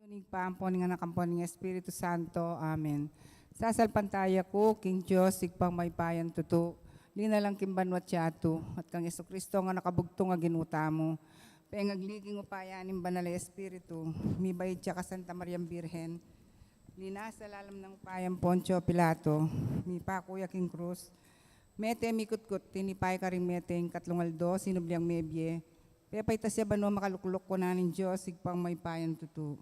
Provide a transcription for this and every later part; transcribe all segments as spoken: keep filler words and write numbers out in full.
Ning Ibpa, ampo ning Anak, ampo ning Espiritu Santo. Amen. Sasalpantaya ku king Dios, Ibpang mayupayang tutu, linalang king banua't yatu, at kang Jesucristo a anak a bugtung a Ginu tamu, pengagli king upaya ning Banal a Espiritu, mibaid ya kang Santa Mariang Birhen, linasa lalam nang upayang Poncio Pilato, mipaku ya king krus, mete, mikutkut, tinipa ya karing mete, ing katlung aldo sinubli yang mebie, pepaitas ya banua, makalukluk wanan ning Dios, Ibpang mayupayang tutu.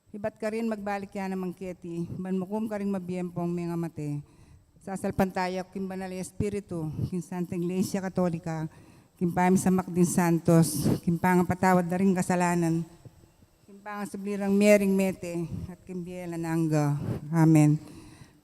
Ibat karin magbalik ya naman keti, ban mukum karing mabie ampong mengamate. Sasalpantaya ku king Banal a Espiritu, king Santa Iglesia Katolika, king pamisamak ding santos, king pangapatawad da ring kasalanan, king pangasubli rang mie ring mete, at king bie alang angga. Amen.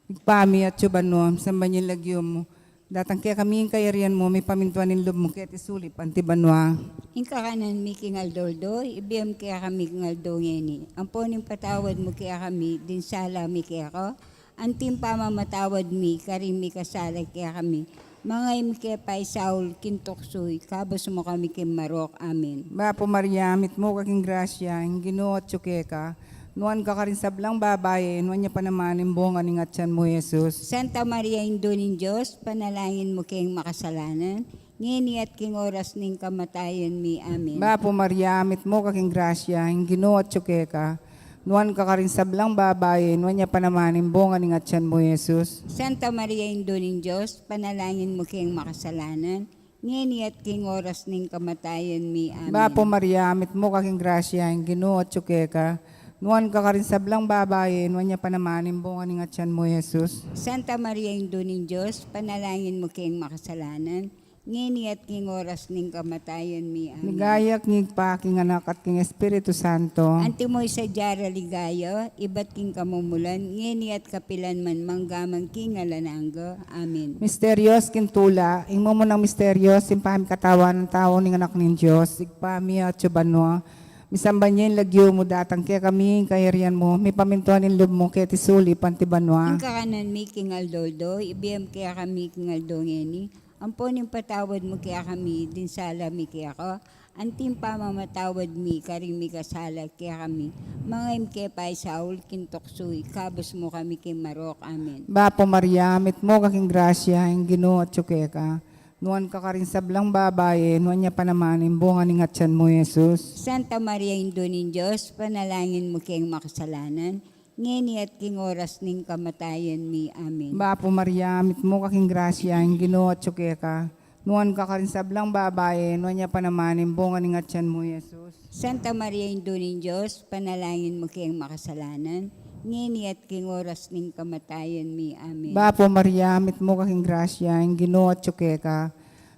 Ibpa mi, atsu ka banua, misamban ya ing lagyu mu, datang kekami ing kayarian mu, mipamintuan ing lub mu keti sulip anti banua. Ing kakanan mi king aldo-aldo ibie mu kekami king aldo ngeni. Ampon ipatawad mu kekami ding sala mi keka, anti ing pamamatawad mi karing mikasala kekami. Manga e mu ke paisaul king tuksu, ikabus mu kami king marok. Amen. Bapu Maria, mitmu ka king grasya, ing Ginu atsu keka. Nuan ka karing sablang babai, nuan ya pa naman ing bunga ning atyan mu, Jesus. Santa Maria, Indu ning Dios, panalangin mu keng makasalanan, ngeni at king oras ning kamatayan mi. Amen. Bapu Maria, mitmu ka king grasya, ing Ginu atsu keka. Nuan ka karing sablang babai, nuan ya pa naman ing bunga ning atyan mu, Jesus. Santa Maria, Indu ning Dios, panalangin mu keng makasalanan, ngeni at king oras ning kamatayan mi. Amen. Bapu Maria, mitmu ka king grasya, ing Ginu atsu keka. Nuan ka karing sablang babai, nuan ya pa naman ing bunga ning atyan mu, Jesus. Santa Maria, Indu ning Dios, panalangin mu keng makasalanan, ngeni at king oras ning kamatayan mi. Amen. Ligaya king Ibpa, king Anak, at king Espiritu Santo. Antimo ing sadya ra ligaya, ibat king kamumulan, ngeni at kapilan man, mangga man king alang angga. Amen. Misterios king tula. Ing mumunang misterios, ing pamikatawan ning tau ning Anak ning Dios. Ibpa mi atsu ka banua, misamban ya ing lagyu mu, datang kekami ing kayarian mu, mipamintuan ing lub mu keti sulip anti banua. Ing kakanan mi king aldo-aldo ibie mu kekami king aldo ngeni. Ampon ipatawad mu kekami ding sala mi keka, anti ing pamamatawad mi karing mikasala kekami. Manga e mu ke paisaul king tuksu, ikabus mu kami king marok. Amen. Bapu Maria, mitmu ka king grasya, ing Ginu atsu keka. Nuan ka karing sablang babai, nuan ya pa naman ing bunga ning atyan mu, Jesus. Santa Maria, Indu ning Dios, panalangin mu keng makasalanan, ngeni at king oras ning kamatayan mi. Amen. Bapu Maria, mitmu ka king grasya, ing Ginu atsu keka. Nuan ka karing sablang babai, nuan ya pa naman ing bunga ning atyan mu, Jesus. Santa Maria, Indu ning Dios, panalangin mu keng makasalanan, ngeni at king oras ning kamatayan mi. Amen. Bapu Maria, mitmu ka king grasya, ing Ginu atsu keka.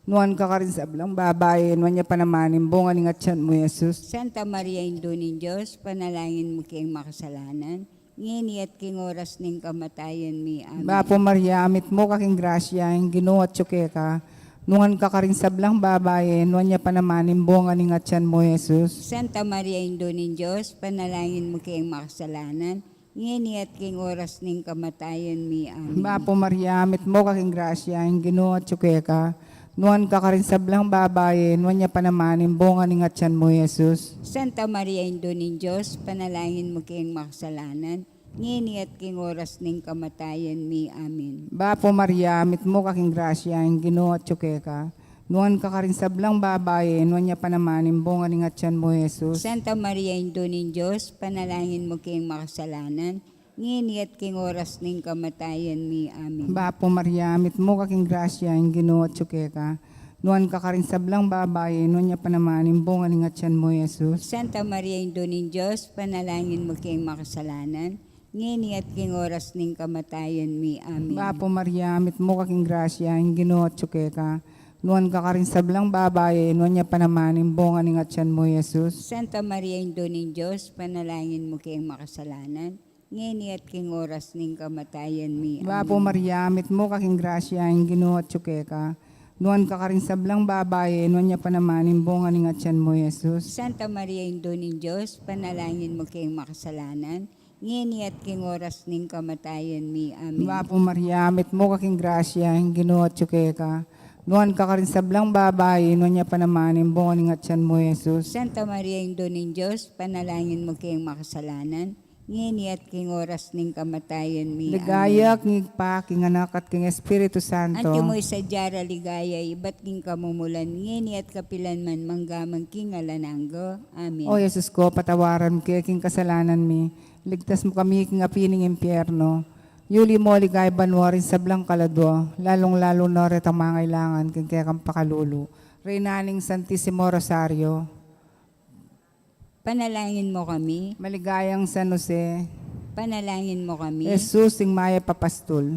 Nuan ka karing sablang babai, nuan ya pa naman ing bunga ning atyan mu, Jesus. Santa Maria, Indu ning Dios, panalangin mu keng makasalanan, ngeni at king oras ning kamatayan mi. Amen. Bapu Maria, mitmu ka king grasya, ing Ginu atsu keka. Nuan ka karing sablang babai, nuan ya pa naman ing bunga ning atyan mu, Jesus. Santa Maria, Indu ning Dios, panalangin mu keng makasalanan, ngeni at king oras ning kamatayan mi. Amen. Bapu Maria, mitmu ka king grasya, ing Ginu atsu keka. Nuan ka karing sablang babai, nuan ya pa naman ing bunga ning atyan mu, Jesus. Santa Maria, Indu ning Dios, panalangin mu keng makasalanan, ngeni at king oras ning kamatayan mi. Amen. Bapu Maria, mitmu ka king grasya, ing Ginu atsu keka. Nuan ka karing sablang babai, nuan ya pa naman ing bunga ning atyan mu, Jesus. Santa Maria, Indu ning Dios, panalangin mu keng makasalanan, ngeni at king oras ning kamatayan mi. Amen. Bapu Maria, mitmu ka king grasya, ing Ginu atsu keka. Nuan ka karing sablang babai, nuan ya pa naman ing bunga ning atyan mu, Jesus. Santa Maria, Indu ning Dios, panalangin mu keng makasalanan, ngeni at king oras ning kamatayan mi. Amen. Bapu Maria, mitmu ka king grasya, ing Ginu atsu keka. Nuan ka karing sablang babai, nuan ya pa naman ing bunga ning atyan mu, Jesus. Santa Maria, Indu ning Dios, panalangin mu keng makasalanan, ngeni at king oras ning kamatayan mi. Amen. Bapu Maria, mitmu ka king grasya, ing Ginu atsu keka. Nuan ka karing sablang babai, nuan ya pa naman ing bunga ning atyan mu, Jesus. Santa Maria, Indu ning Dios, panalangin mu keng makasalanan, ngeni at king oras ning kamatayan mi. Amen. Bapu Maria, mitmu ka king grasya, ing Ginu atsu keka. Nuan ka karing sablang babai, nuan ya pa naman ing bunga ning atyan mu, Jesus. Santa Maria, Indu ning Dios, panalangin mu keng makasalanan, ngeni at king oras ning kamatayan mi. Ligaya. Amen. King Ibpa, king Anak, at king Espiritu Santo. Antimo ing sadya ra ligaya, ibat king kamumulan, ngeni at kapilan man, mangga man king alang angga. Amen. O Jesus ko, patawaran mu ke king kasalanan mi, ligtas mu kami king api ning impyerno, yuli mu king banua ring sablang kaladua, lalung-lalu na retang mangailangan king kekang pakalulu. Reyna ning Santisimo Rosario. Panalangin mu kami. Maligayang San Jose. Panalangin mu kami. Jesus, ing mayap a pastul.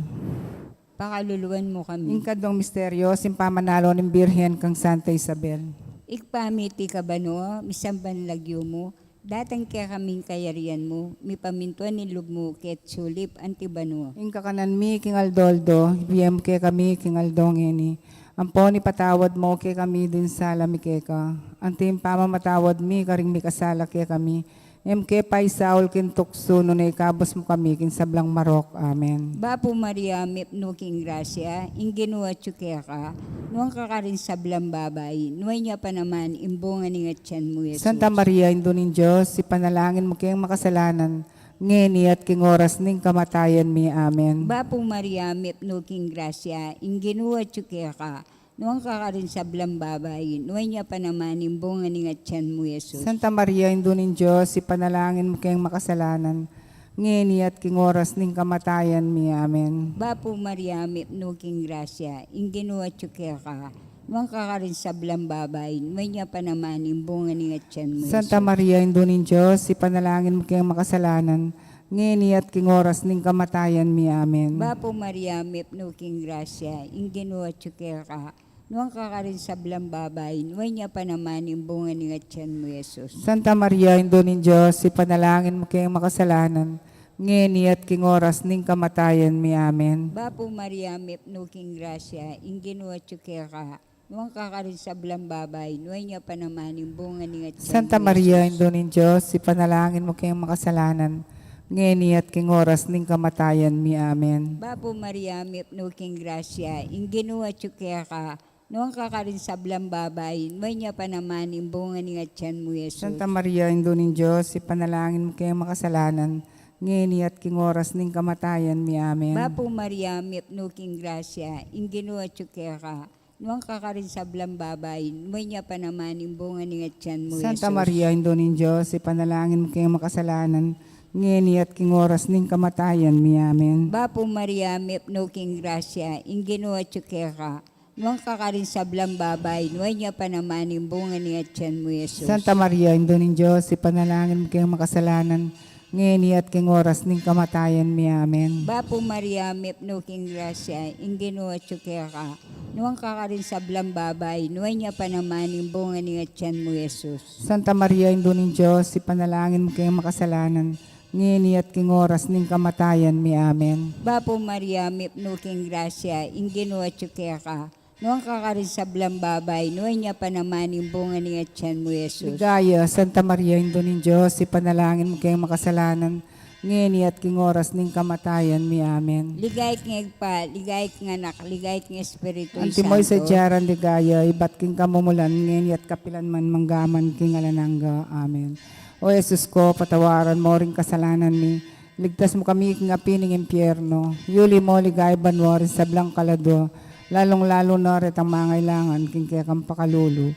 Pakaluluan mu kami. Ing kadwang misteryo, ing pamanalo ning Birhen kang Santa Isabel. Ibpa mi, atiu ka banua, misamban lagyu mu, datang kekami ing kayarian mu, mipamintuan ing lub mu, keti sulip anti banua. Ing kakanan mi king aldo-aldo, ibie mu kekami king aldo ngeni. Ampon ipatawad mu kekami ding sala mi keka, anti ing pamamatawad mi karing mikasala kekami. E mu ke paisaul king tuksu, nune ikabus mu kami king sablang marok. Amen. Bapu Maria, mipnu king grasya, ing Ginu atyu keka, nuan ka karing sablang babai, nuan ya pa naman ing bunga ning atyan mu, Jesus. Santa Maria, Indu ning Dios, ipanalangin mu keng makasalanan, ngeni at king oras ning kamatayan mi. Amen. Bapu Maria, mipnu king grasya, ing Ginu atyu keka, nuan ka karing sablang babai, nuan ya pa naman ing bunga ning atyan mu, Jesus. Santa Maria, Indu ning Dios, ipanalangin mu keng makasalanan, ngeni at king oras ning kamatayan mi. Amen. Bapu Maria, mipnu king grasya, ing Ginu atyu keka, nuan ka karing sablang babai, nuan ya pa naman ing bunga ning atyan mu, Santa Jesus. Maria, Indu ning Dios, ipanalangin mu keng makasalanan, ngeni at king oras ning kamatayan mi. Amen. Bapu Maria, mipnu king grasya, ing Ginu atyu keka, nuan ka karing sablang babai, nuan ya pa naman ing bunga ning atyan mu, Jesus. Santa Maria, Indu ning Dios, ipanalangin mu keng makasalanan, ngeni at king oras ning kamatayan mi. Amen. Bapu Maria, mipnu king grasya, ing Ginu atyu keka, nuan ka karing sablang babai, nuan ya pa naman ing bunga ning atyan mu, Jesus. Santa Maria, Indu ning Dios, ipanalangin mu keng makasalanan, ngeni at king oras ning kamatayan mi. Amen. Bapu Maria, mipnu king grasya, ing Ginu atyu keka, nuan ka karing sablang babai, nuan ya pa naman ing bunga ning atyan mu, Jesus. Santa Maria, Indu ning Dios, ipanalangin mu keng makasalanan, ngeni at king oras ning kamatayan mi. Amen. Bapu Maria, mipnu king grasya, ing Ginu atyu keka, nuan ka karing sablang babai, nuan ya pa naman ing bunga ning atyan mu, Santa Jesus. Maria, Indu ning Dios, ipanalangin mu keng makasalanan, ngeni at king oras ning kamatayan mi. Amen. Bapu Maria, mipnu king grasya, ing Ginu atyu keka, nuan ka karing sablang babai, nuan ya pa naman ing bunga ning atyan mu, Jesus. Santa Maria, Indu ning Dios, ipanalangin mu keng makasalanan, ngeni at king oras ning kamatayan mi. Amen. Bapu Maria, mipnu king grasya, ing Ginu atyu keka, nuan ka karing sablang babai, nuan ya pa naman ing bunga ning atyan mu, Jesus. Santa Maria, Indu ning Dios, ipanalangin mu keng makasalanan, ngeni at king oras ning kamatayan mi. Amen. Bapu Maria, mipnu king grasya, ing Ginu atyu keka, nuan ka karing sablang babai, nuan ya pa naman ing bunga ning atyan mu, Jesus. Ligaya. Santa Maria, Indu ning Dios, ipanalangin mu keng makasalanan, ngeni at king oras ning kamatayan mi. Amen. Ligaya king Ibpa, ligaya king Anak, ligaya king Espiritu Santo. Antimo ing sadya rang ligaya, ibat king kamumulan, ngeni at kapilan man, mangga man king alang angga. Amen. O Jesus ko, patawaran mu ring kasalanan mi, ligtas mu kami king api ning impyerno, yuli mu king banua ring sablang kaladua, lalung-lalu na retang mangailangan king kekang pakalulu.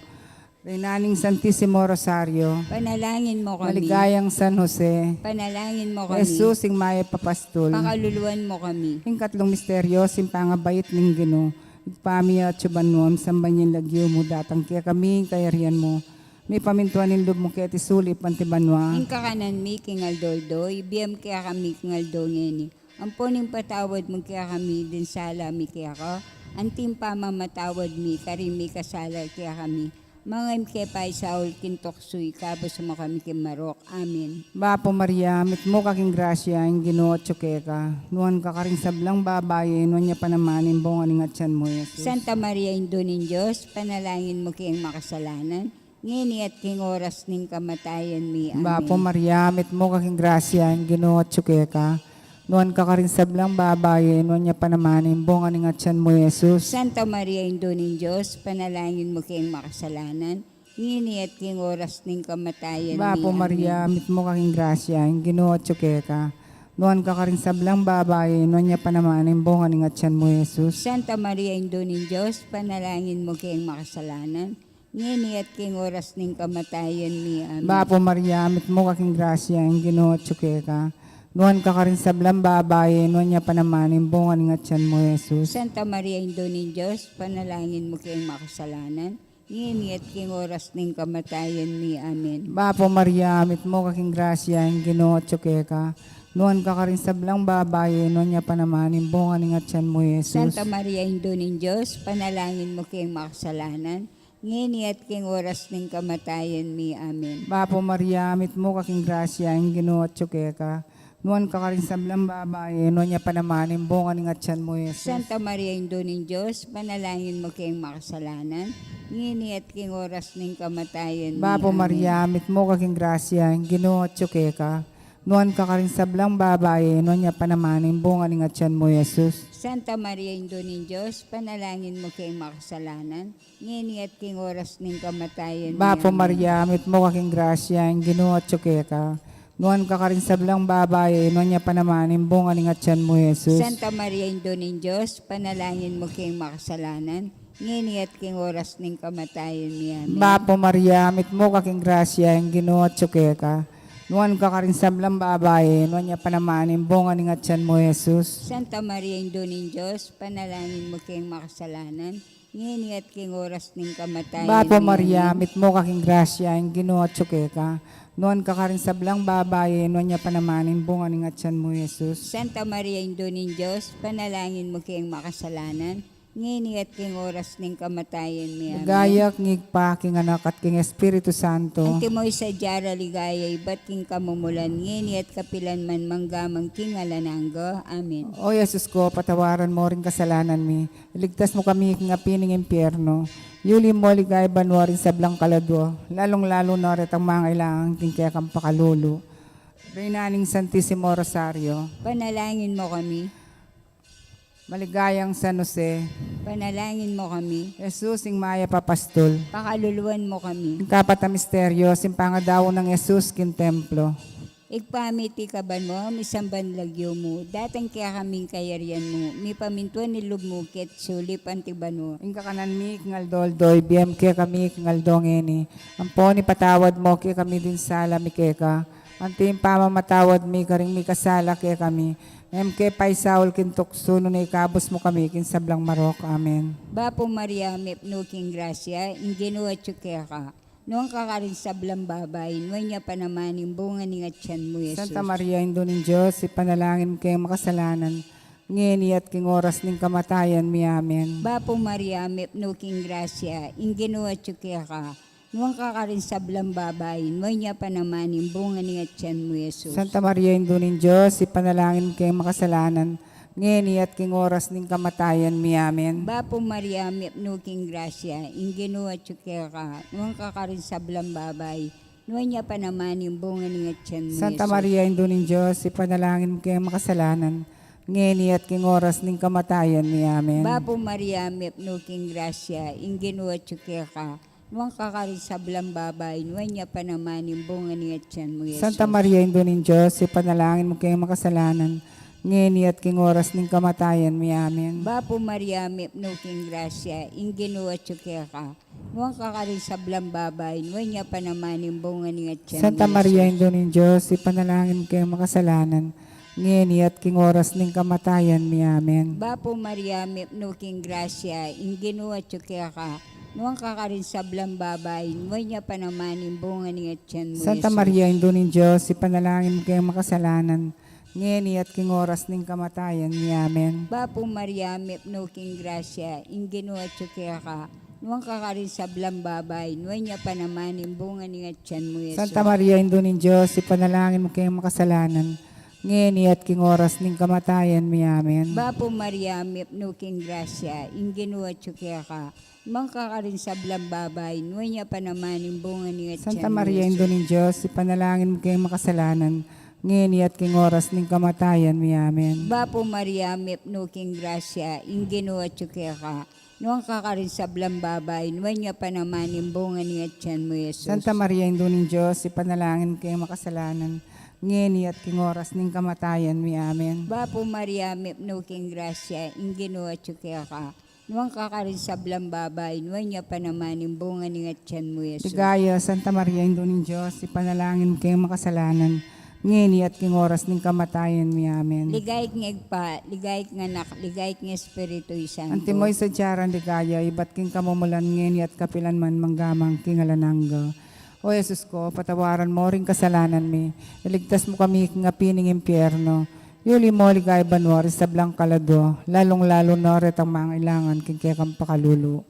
Reyna ning Santisimo Rosario. Panalangin mu kami. Maligayang San Jose. Panalangin mu kami. Jesus, ing mayap a pastul. Pakaluluan mu kami. Ing katlung misteryo, ing pangabait ning Ginu. Ibpa mi atsu ka banua, misamban ya ing lagyu mu, datang kekami ing kayarian mu, mipamintuan ing lub mu keti sulip anti banua. Ing kakanan mi king aldo-aldo, ibie mu kekami king aldo ngeni. Ampon ipatawad mu kekami ding sala mi keka, anti ing pamamatawad mi karing mikasala kekami. Manga e mu ke paisaul king tuksu, ikabus mu kami king marok. Amen. Bapu Maria, mitmu ka king grasya, ing Ginu atsu keka. Nuan ka karing sablang babai, nuan ya pa naman ing bunga ning atyan mu, Jesus. Santa Maria, Indu ning Dios, panalangin mu keng makasalanan, ngeni at king oras ning kamatayan mi. Amen. Bapu Maria, mitmu ka king grasya, ing Ginu atsu keka. Nuan ka karing sablang babai, nuan ya pa naman ing bunga ning atian mu, Jesus. Santa Maria, Indu ning Dios, ipanalangin mu keng makasalanan, ngeni at king oras ning kamatayan mi. Bapu Maria, mitmu ka king grasya, ing Ginu atyu keka. Nuan ka karing sablang babai, nuan ya pa naman ing bunga ning atian mu, Jesus. Santa Maria, Indu ning Dios, ipanalangin mu keng makasalanan, ngeni at king oras ning kamatayan mi. Amen. Bapu Maria, mitmu ka king grasya, ing Ginu atyu keka. Nuan ka karing sablang babai, nuan ya pa naman ing bunga ning atian mu, Jesus. Santa Maria, Indu ning Dios, ipanalangin mu keng makasalanan, ngeni at king oras ning kamatayan mi. Amen. Bapu Maria, mitmu ka king grasya, ing Ginu atyu keka. Nuan ka karing sablang babai, nuan ya pa naman ing bunga ning atian mu, Jesus. Santa Maria, Indu ning Dios, ipanalangin mu keng makasalanan, ngeni at king oras ning kamatayan mi. Amen. Bapu Maria, mitmu ka king grasya, ing Ginu atyu keka. Nuan ka karing sablang babai, nuan ya pa naman ing bunga ning atian mu, Jesus. Santa Maria, Indu ning Dios, ipanalangin mu keng makasalanan, ngeni at king oras ning kamatayan mi. Bapu Maria, mitmu ka king grasya, ing Ginu atyu keka. Nuan ka karing sablang babai, nuan ya pa naman ing bunga ning atian mu, Jesus. Santa Maria, Indu ning Dios, ipanalangin mu keng makasalanan, ngeni at king oras ning kamatayan mi. Bapu Maria, mitmu ka king grasya, ing Ginu atyu keka. Nuan ka karing sablang babai, nuan ya pa naman ing bunga ning atian mu, Jesus. Santa Maria, Indu ning Dios, ipanalangin mu keng makasalanan, ngeni at king oras ning kamatayan mi. Amen. Bapu Maria, mitmu ka king grasya, ing Ginu atyu keka. Nuan ka karing sablang babai, nuan ya pa naman ing bunga ning atian mu, Jesus. Santa Maria, Indu ning Dios, ipanalangin mu keng makasalanan, ngeni at king oras ning kamatayan mi. Bapu Maria, mitmu ka king grasya, ing Ginu atyu keka. Nuan ka karing sablang babai, nuan ya pa naman ing bunga ning atian mu, Jesus. Santa Maria, Indu ning Dios, ipanalangin mu keng makasalanan, ngeni at king oras ning kamatayan mi. Amen. Ligaya king Ibpa, king Anak, at king Espiritu Santo. Antimo ing sadya ra ligaya ibat king kamumulan, ngeni at kapilan man, mangga man king alang angga. Amen. O Jesus ku, patawaran mu ring kasalanan mi, iligtas mu kami king api ning impyerno, yuli mu king banua ring sablang kaladua, lalung-lalu na retang mangailangan king kekang pakalulu. Reyna ning Santisimo Rosario. Panalangin mu kami. Maligayang San Jose. Panalangin mu kami. Jesus, ing mayap a pastul. Pakaluluan mu kami. Ing kapat a misteryo, ing pangadaun nang Jesus king templo. Ibpa mi, atiu ka banua, misamban ing lagyu mu, datang kekami ing kayarian mu, mipamintuan ing lub mu keti sulip anti banua. Ing kakanan mi king aldo-aldo, ibie mu kekami king aldo ngeni. Ampon ipatawad mu kekami ding sala mi keka, anti ing pamamatawad mi karing mikasala kekami. E mu ke paisaul king tuksu, nune ikabus mu kami king sablang marok. Amen. Bapu Maria, mipnu ka king grasya, ing Ginu atyu keka. Nuan ka karing sablang babai, nuan ya pa naman ing bunga ning atian mu, Jesus. Santa Maria, Indu ning Dios, ipanalangin mu keng makasalanan, ngeni at king oras ning kamatayan mi. Amen. Bapu Maria, mipnu ka king grasya, ing Ginu atyu keka. Nuan ka karing sablang babai, nuan ya pa naman ing bunga ning atian mu, Jesus. Santa Maria, Indu ning Dios, ipanalangin mu keng makasalanan, ngeni at king oras ning kamatayan mi. Amen. Bapu Maria, mipnu ka king grasya, ing Ginu atyu keka. Nuan ka karing sablang babai, nuan ya pa naman ing bunga ning atian mu, Santa Jesus. Maria, Indu ning Dios, ipanalangin mu keng makasalanan, ngeni at king oras ning kamatayan mi. Amen. Bapu Maria, mipnu ka king grasya, ing Ginu atyu keka. Nuan ka karing sablang babai, nuan ya pa naman ing bunga ning atian mu, Jesus. Santa Maria, Indu ning Dios, ipanalangin mu keng makasalanan, ngeni at king oras ning kamatayan mi. Amen. Bapu Maria, mipnu ka king grasya, ing Ginu atyu keka. Nuan ka karing sablang babai, nuan ya pa naman ing bunga ning atian mu, Santa Maria, Jesus. Indu ning Dios, ipanalangin mu keng makasalanan, ngeni at king oras ning kamatayan mi. Amen. Bapu Maria, mipnu ka king grasya, ing Ginu atyu keka. Nuan ka karing sablang babai, nuan ya pa naman ing bunga ning atian mu, Santa Jesus. Maria, Indu ning Dios, ipanalangin mu keng makasalanan, ngeni at king oras ning kamatayan mi. Amen. Bapu Maria, mipnu ka king grasya, ing Ginu atyu keka. Nuan ka karing sablang babai, nuan ya pa naman ing bunga ning atian mu, Jesus. Santa Maria, Indu ning Dios, ipanalangin mu keng makasalanan, ngeni at king oras ning kamatayan mi. Amen. Bapu Maria, mipnu ka king grasya, ing Ginu atyu keka. Nuan ka karing sablang babai, nuan ya pa naman ing bunga ning atian mu, Santa Maria, Indu Jesus. Ning Dios, ipanalangin mu keng makasalanan, ngeni at king oras ning kamatayan mi. Amen. Bapu Maria, mipnu king grasya, ing Ginu atyu keka. Nuan ka karing sablang babai, nuan ya pa naman ing bunga ning atyan mu, Jesus. Santa Maria, Indu ning Dios, ipanalangin mu keng makasalanan, ngeni at king oras ning kamatayan mi. Amen. Bapu Maria, mipnu king grasya, ing Ginu atyu keka. Nuan ka karing sablang babai, nuan ya pa naman ing bunga ning atyan mu, Jesus. Ligaya, Santa Maria, Indu ning Dios, ipanalangin mu keng makasalanan, ngeni at king oras ning kamatayan mi. Amen. Ligaya king Ibpa, ligaya king Anak, ligaya king Espiritu Santo. Antimo ing sadya nang ligaya, ibat king kamumulan, ngeni at kapilan man, mangga man king alang angga. O Jesus ko, patawaran mu ring kasalanan mi, iligtas mu kami king api ning impyerno, yuli mu king banua ring sablang kaladua, lalung-lalu na retang mangailangan king kekang pakalulu.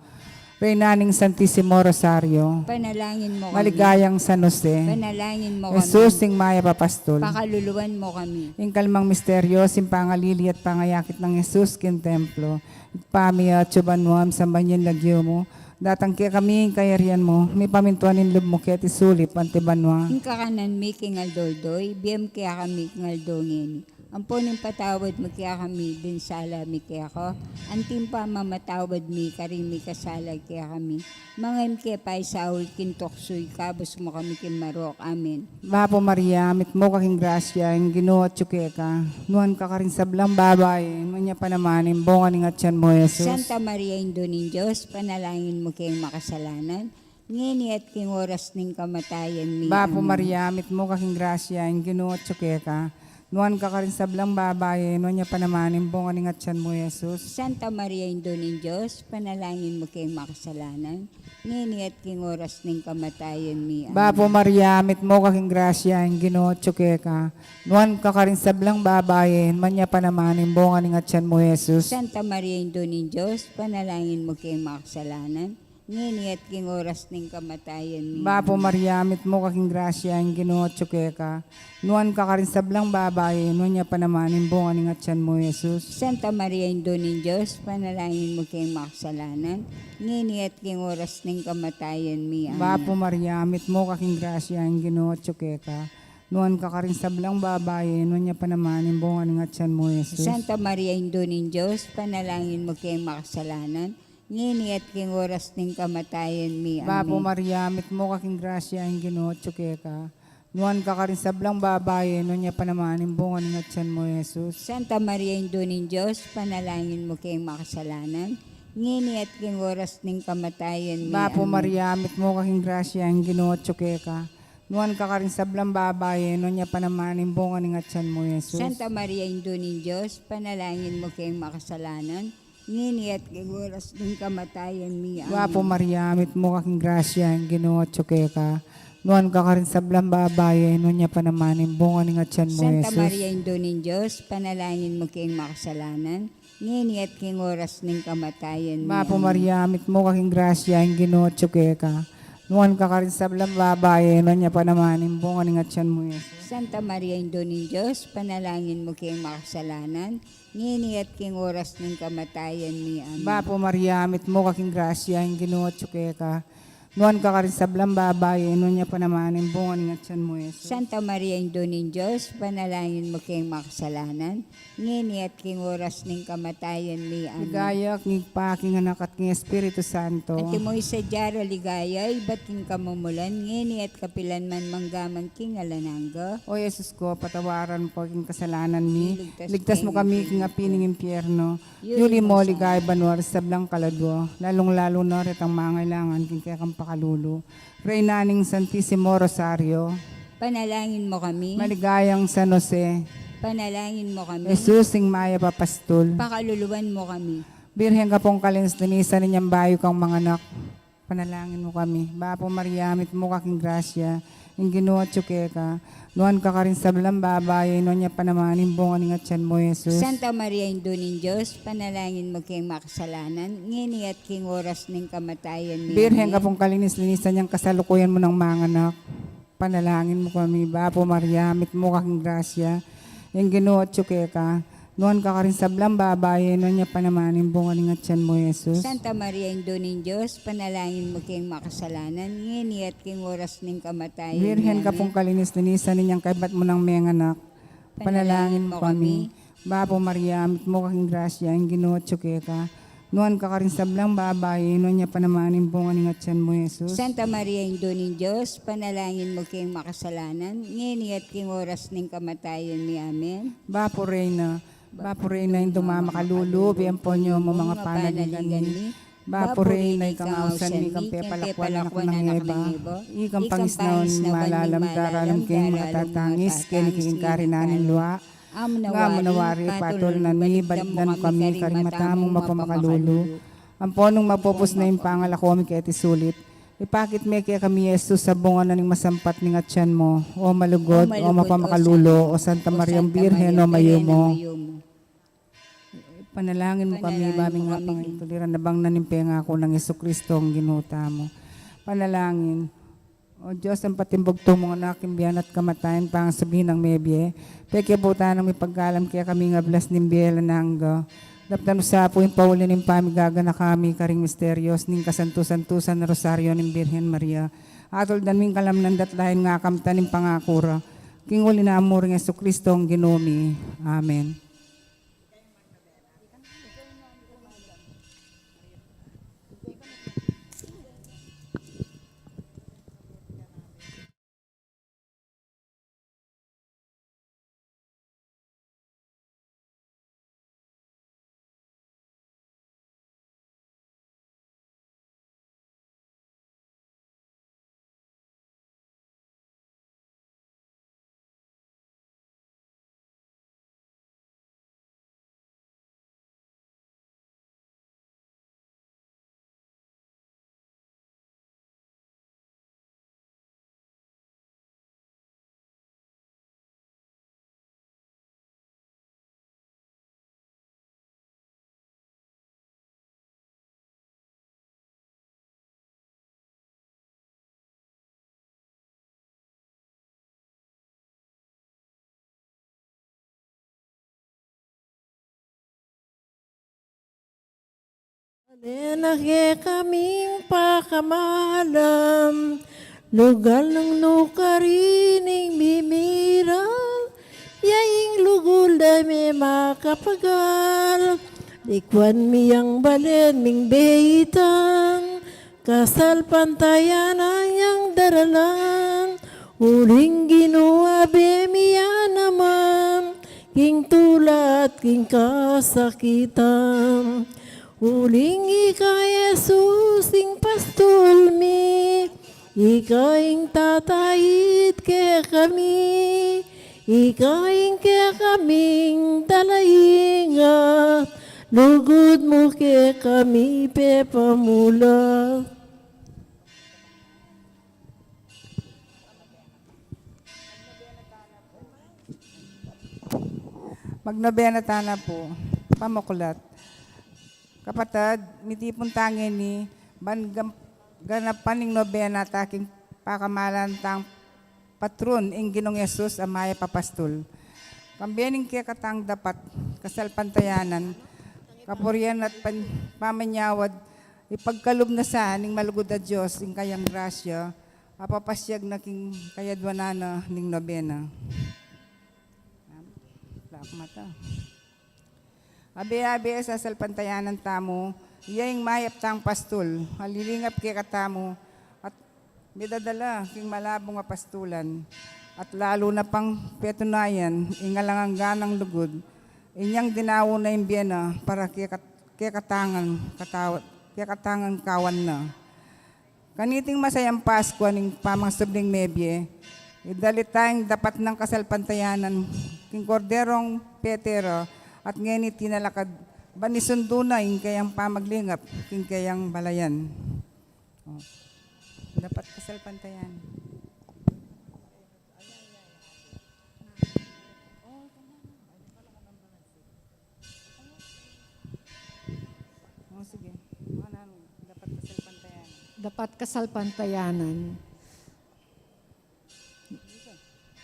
Reyna ning Santisimo Rosario, panalangin mu kami. Maligayang San Jose, panalangin mu kami. Jesus ing mayap a pastul, pakaluluan mu kami. Ing kalmang misteryo, ing pangalili at pangayakit nang Jesus king templo. Ibpa mi atsu ka banua, misamban ya ing lagyu mu, datang kekami ing kayarian mu, mipamintuan ing lub mu keti sulip anti banua. Ing kakanan mi king aldo-aldo, ibie mu kekami king aldo ngeni. Ampon ipatawad mu kekami ding sala mi keka, anti ing pamamatawad mi karing mikasala kekami. Manga e mu ke paisaul king tuksu, ikabus mu kami king marok. Amen. Bapu Maria, mitmu ka king grasya, ing Ginu atyu keka. Nuan ka karing sablang babai, nuan ya pa naman ing bunga ning atyan mu, Jesus. Santa Maria, Indu ning Dios, panalangin mu keng makasalanan, ngeni at king oras ning kamatayan mi. Bapu Maria, mitmu ka king grasya, ing Ginu atyu keka. Nuan ka karing sablang babai, nuan ya pa naman ing bunga ning atyan mu, Jesus. Santa Maria, Indu ning Dios, panalangin mu keng makasalanan, ngeni at king oras ning kamatayan mi. Amen. Bapu Maria, mitmu ka king grasya, ing Ginu atyu keka. Nuan ka karing sablang babai, nuan ya pa naman ing bunga ning atyan mu, Jesus. Santa Maria, Indu ning Dios, panalangin mu keng makasalanan, ngeni at king oras ning kamatayan mi. Bapu Maria, mitmu ka king grasya, ing Ginu atyu keka. Nuan ka karing sablang babai, nuan ya pa naman ing bunga ning atyan mu, Jesus. Santa Maria, Indu ning Dios, panalangin mu keng makasalanan, ngeni at king oras ning kamatayan mi. Amen. Bapu Maria, mitmu ka king grasya, ing Ginu atyu keka. Nuan ka karing sablang babai, nuan ya pa naman ing bunga ning atyan mu, Jesus. Santa Maria, Indu ning Dios, panalangin mu keng makasalanan, ngeni at king oras ning kamatayan mi. Bapu Maria, mitmu ka king grasya, ing Ginu atyu keka. Nuan ka karing sablang babai, nuan ya pa naman ing bunga ning atyan mu, Jesus. Santa Maria, Indu ning Dios, panalangin mu keng makasalanan, ngeni at king oras ning kamatayan mi. Bapu Maria, mitmu ka king grasya, ing Ginu atyu keka. Nuan ka karing sablang babai, nuan ya pa naman ing bunga ning atyan mu, Jesus. Santa Maria, Indu ning Dios, panalangin mu keng makasalanan, ngeni at king oras ning kamatayan mi. Amen. Bapu Maria, mitmu ka king grasya, ing Ginu atyu keka. Nuan ka karing sablang babai, nuan ya pa naman ing bunga ning atyan mu, Jesus. Santa Maria, Indu ning Dios, panalangin mu keng makasalanan, ngeni at king oras ning kamatayan mi. Bapu Maria, mitmu ka king grasya, ing Ginu atyu keka. Nuan ka karing sablang babai, nuan ya pa naman ing bunga ning atyan mu, Jesus. Santa Maria, Indu ning Dios, panalangin mu keng makasalanan, ngeni at king oras ning kamatayan mi. Amen. Bapu Maria, mitmu ka king grasya, ing Ginu atyu keka. Nuan ka karing sablang babai, nuan ya pa naman ing bunga ning atyan mu, Jesus. Santa Maria, Indu ning Dios, panalangin mu keng makasalanan, ngeni at king oras ning kamatayan mi. Amen. Ligaya king Ibpa, king Anak, at king Espiritu Santo. Antimo ing sadya nang ligaya, ibat king kamumulan, ngeni at kapilan man, mangga man king alang angga. O Jesus ko, patawaran mu king kasalanan mi, iligtas mu kami king api ning impyerno, yuli mu king banua ring sablang kaladua, lalung-lalu na retang mangailangan king kekang pakalulu. Reyna ning Santisimo Rosario, panalangin mu kami. Maligayang San Jose, panalangin mu kami. Jesus ing mayap a pastul, pakaluluan mu kami. Birhen ka pung kalinis-linisan inyang bayu kang manganak, panalangin mu kami. Bapu Maria, mitmu ka king grasya, ing Ginu atyu keka. Nuan ka karing sablang babai, nuan ya pa naman ing bunga ning atyan mu, Jesus. Santa Maria, Indu ning Dios, panalangin mu keng makasalanan, ngeni at king oras ning kamatayan mi. Amen. Birhen ka pung kalinis-linisan inyang kasalukuyan mu nang manganak, panalangin mu kami. Bapu Maria, mitmu ka king grasya, ing Ginu atyu keka. Nuan ka karing sablang babai, nuan ya pa naman ing bunga ning atian mu, Jesus. Santa Maria, Indu ning Dios, ipanalangin mu keng makasalanan, ngeni at keng oras ning kamatayan mi. Amen. Virgen ka pung kalinis-linisan, inyang kaybat mu nang menganak, ipanalangin mu kami. Bapu Maria, mitmu ka king grasya, ing Ginu atyu keka. Nuan ka karing sablang babai, nuan ya pa naman ing bunga ning atian mu, Jesus. Santa Maria, Indu ning Dios, ipanalangin mu keng makasalanan, ngeni at keng oras ning kamatayan mi. Amen. Bapu Reyna, Bapu Reyna, Indu mamakalulu, bie ampon mu ing panaligan mi. Bapu Reyna, ika ing ausan mi, ika ing pepalakwan ning anak nang Eva, ika ing pangisnawan ning malalam, daralan keng makatatangis keni king karinan ning lua. Ngamu na wari, patulunan mi, balikdan mu kami karing mata mung mapamakalulu. Ampon nung mapupus na ing pangalako mi keti sulip, ipakit me kekami i Jesus a bunga na ning masampat ning atian mu. O malugud, o mapamakalulu, o Santa Mariang Birhen, o mayumu. Ipanalangin mu kami, iba ming apangituliran, nabang na ning pengaku nang Jesucristo ing Ginu tamu. Panalangin. O Dios, ampo ing bugtung mung Anak, king bie na at kamatayan, pangasubli nang mebie, pekyabutan nang mipagkalam kekami ing ablas ning bie alang angga. Daptan mu sa pu ing pauli ning pamigaganaka mi karing misterios ning kasantu-santusan a Rosario ning Birhen Maria. Atuldan mi ing kalamnan da at lain ngang kamtan ning pangaku ra, king uli na mu ring Jesucristo ing Ginu mi. Amen. Dale na kekami ing pakamalam, lugal nang nukarin ing mimiral, ya ing lugud da me makapagal. Likuan mi yang balen ming beitan, kasalpantayanan yang daralan, uling Ginu, abe mi ya naman king tula at king kasakitan. Uling ika Jesus ing pastul mi, ika ing tatait kekami, ika ing kekaming dalaingat, lugud mu kekami pepamulat. Magnobena tana pu. Pamuklat. Kapatad, mitipun ta ngeni, ban gam-, ganapan ing nobena ta king pakamalan tang patron, ing Ginung Jesus a mayap a pastul. Kambe ning kekatang dapat kasalpantayanan, kapurian at pan-, pamanyawad, ipagkalub na sa ning malugud a Dios ing kayang grasya, a papasiag na king kayadwanan na ning nobena. Plak mata. Abe-abe, sasalpantayanan tamu ya ing mayap tang pastul a lilingap kekatamu at midadala king malabung a pastulan, at lalu na pang petunayan ing alang angga nang lugud inyang dinaun na ing bie na para keka-, kekatangan kataw-, kekatangan kawan na. Kaniting masayang Paskua ning pamangasubling mebie, idalita ing dapat nang kasalpantayanan king Korderong pete ra, at ngeni tinalakad ban isundu na ing kayang pamaglingap king kayang balayan. O, dapat kasalpantayanan. O, sige. Ano, dapat kasalpantayanan. Dapat kasalpantayanan.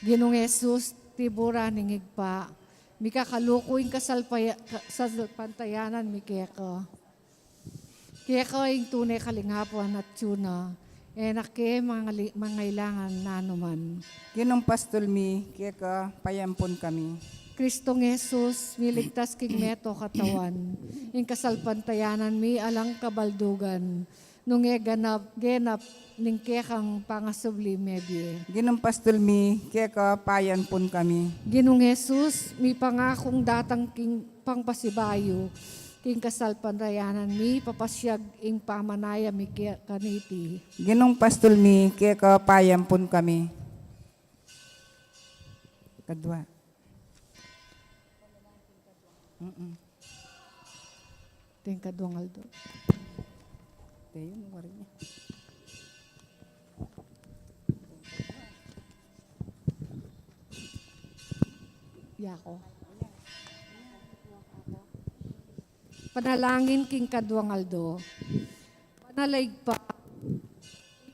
Ginung Jesus, tiburan ning Ibpa, Mikakaluku ing kasalpaya-, ka-, kasalpantayanan mi keka. Keka ing tune kalingapan at tiyuna, e na ke mangali-, mangailangan nanu man. Ginung pastul mi, keka payampun kami. Kristong Jesus, miligtas king meto katawan, ing kasalpantayanan mi alang kabaldugan, nung e ganap, genap ning kekang pangasubli mebie. Ginung pastul mi, keka payampun kami. Ginung Jesus, mipangakung datang king pangpasibayu, king kasalpantayanan mi, papasyag ing pamanaya mi ke-, kaniti. Ginung pastul mi, keka payampun kami. Kadua. Mm-mm. Tingkaduang aldo. Te, yun, wari niya. Yako. Panalangin king kaduang aldo. Panalaig pa,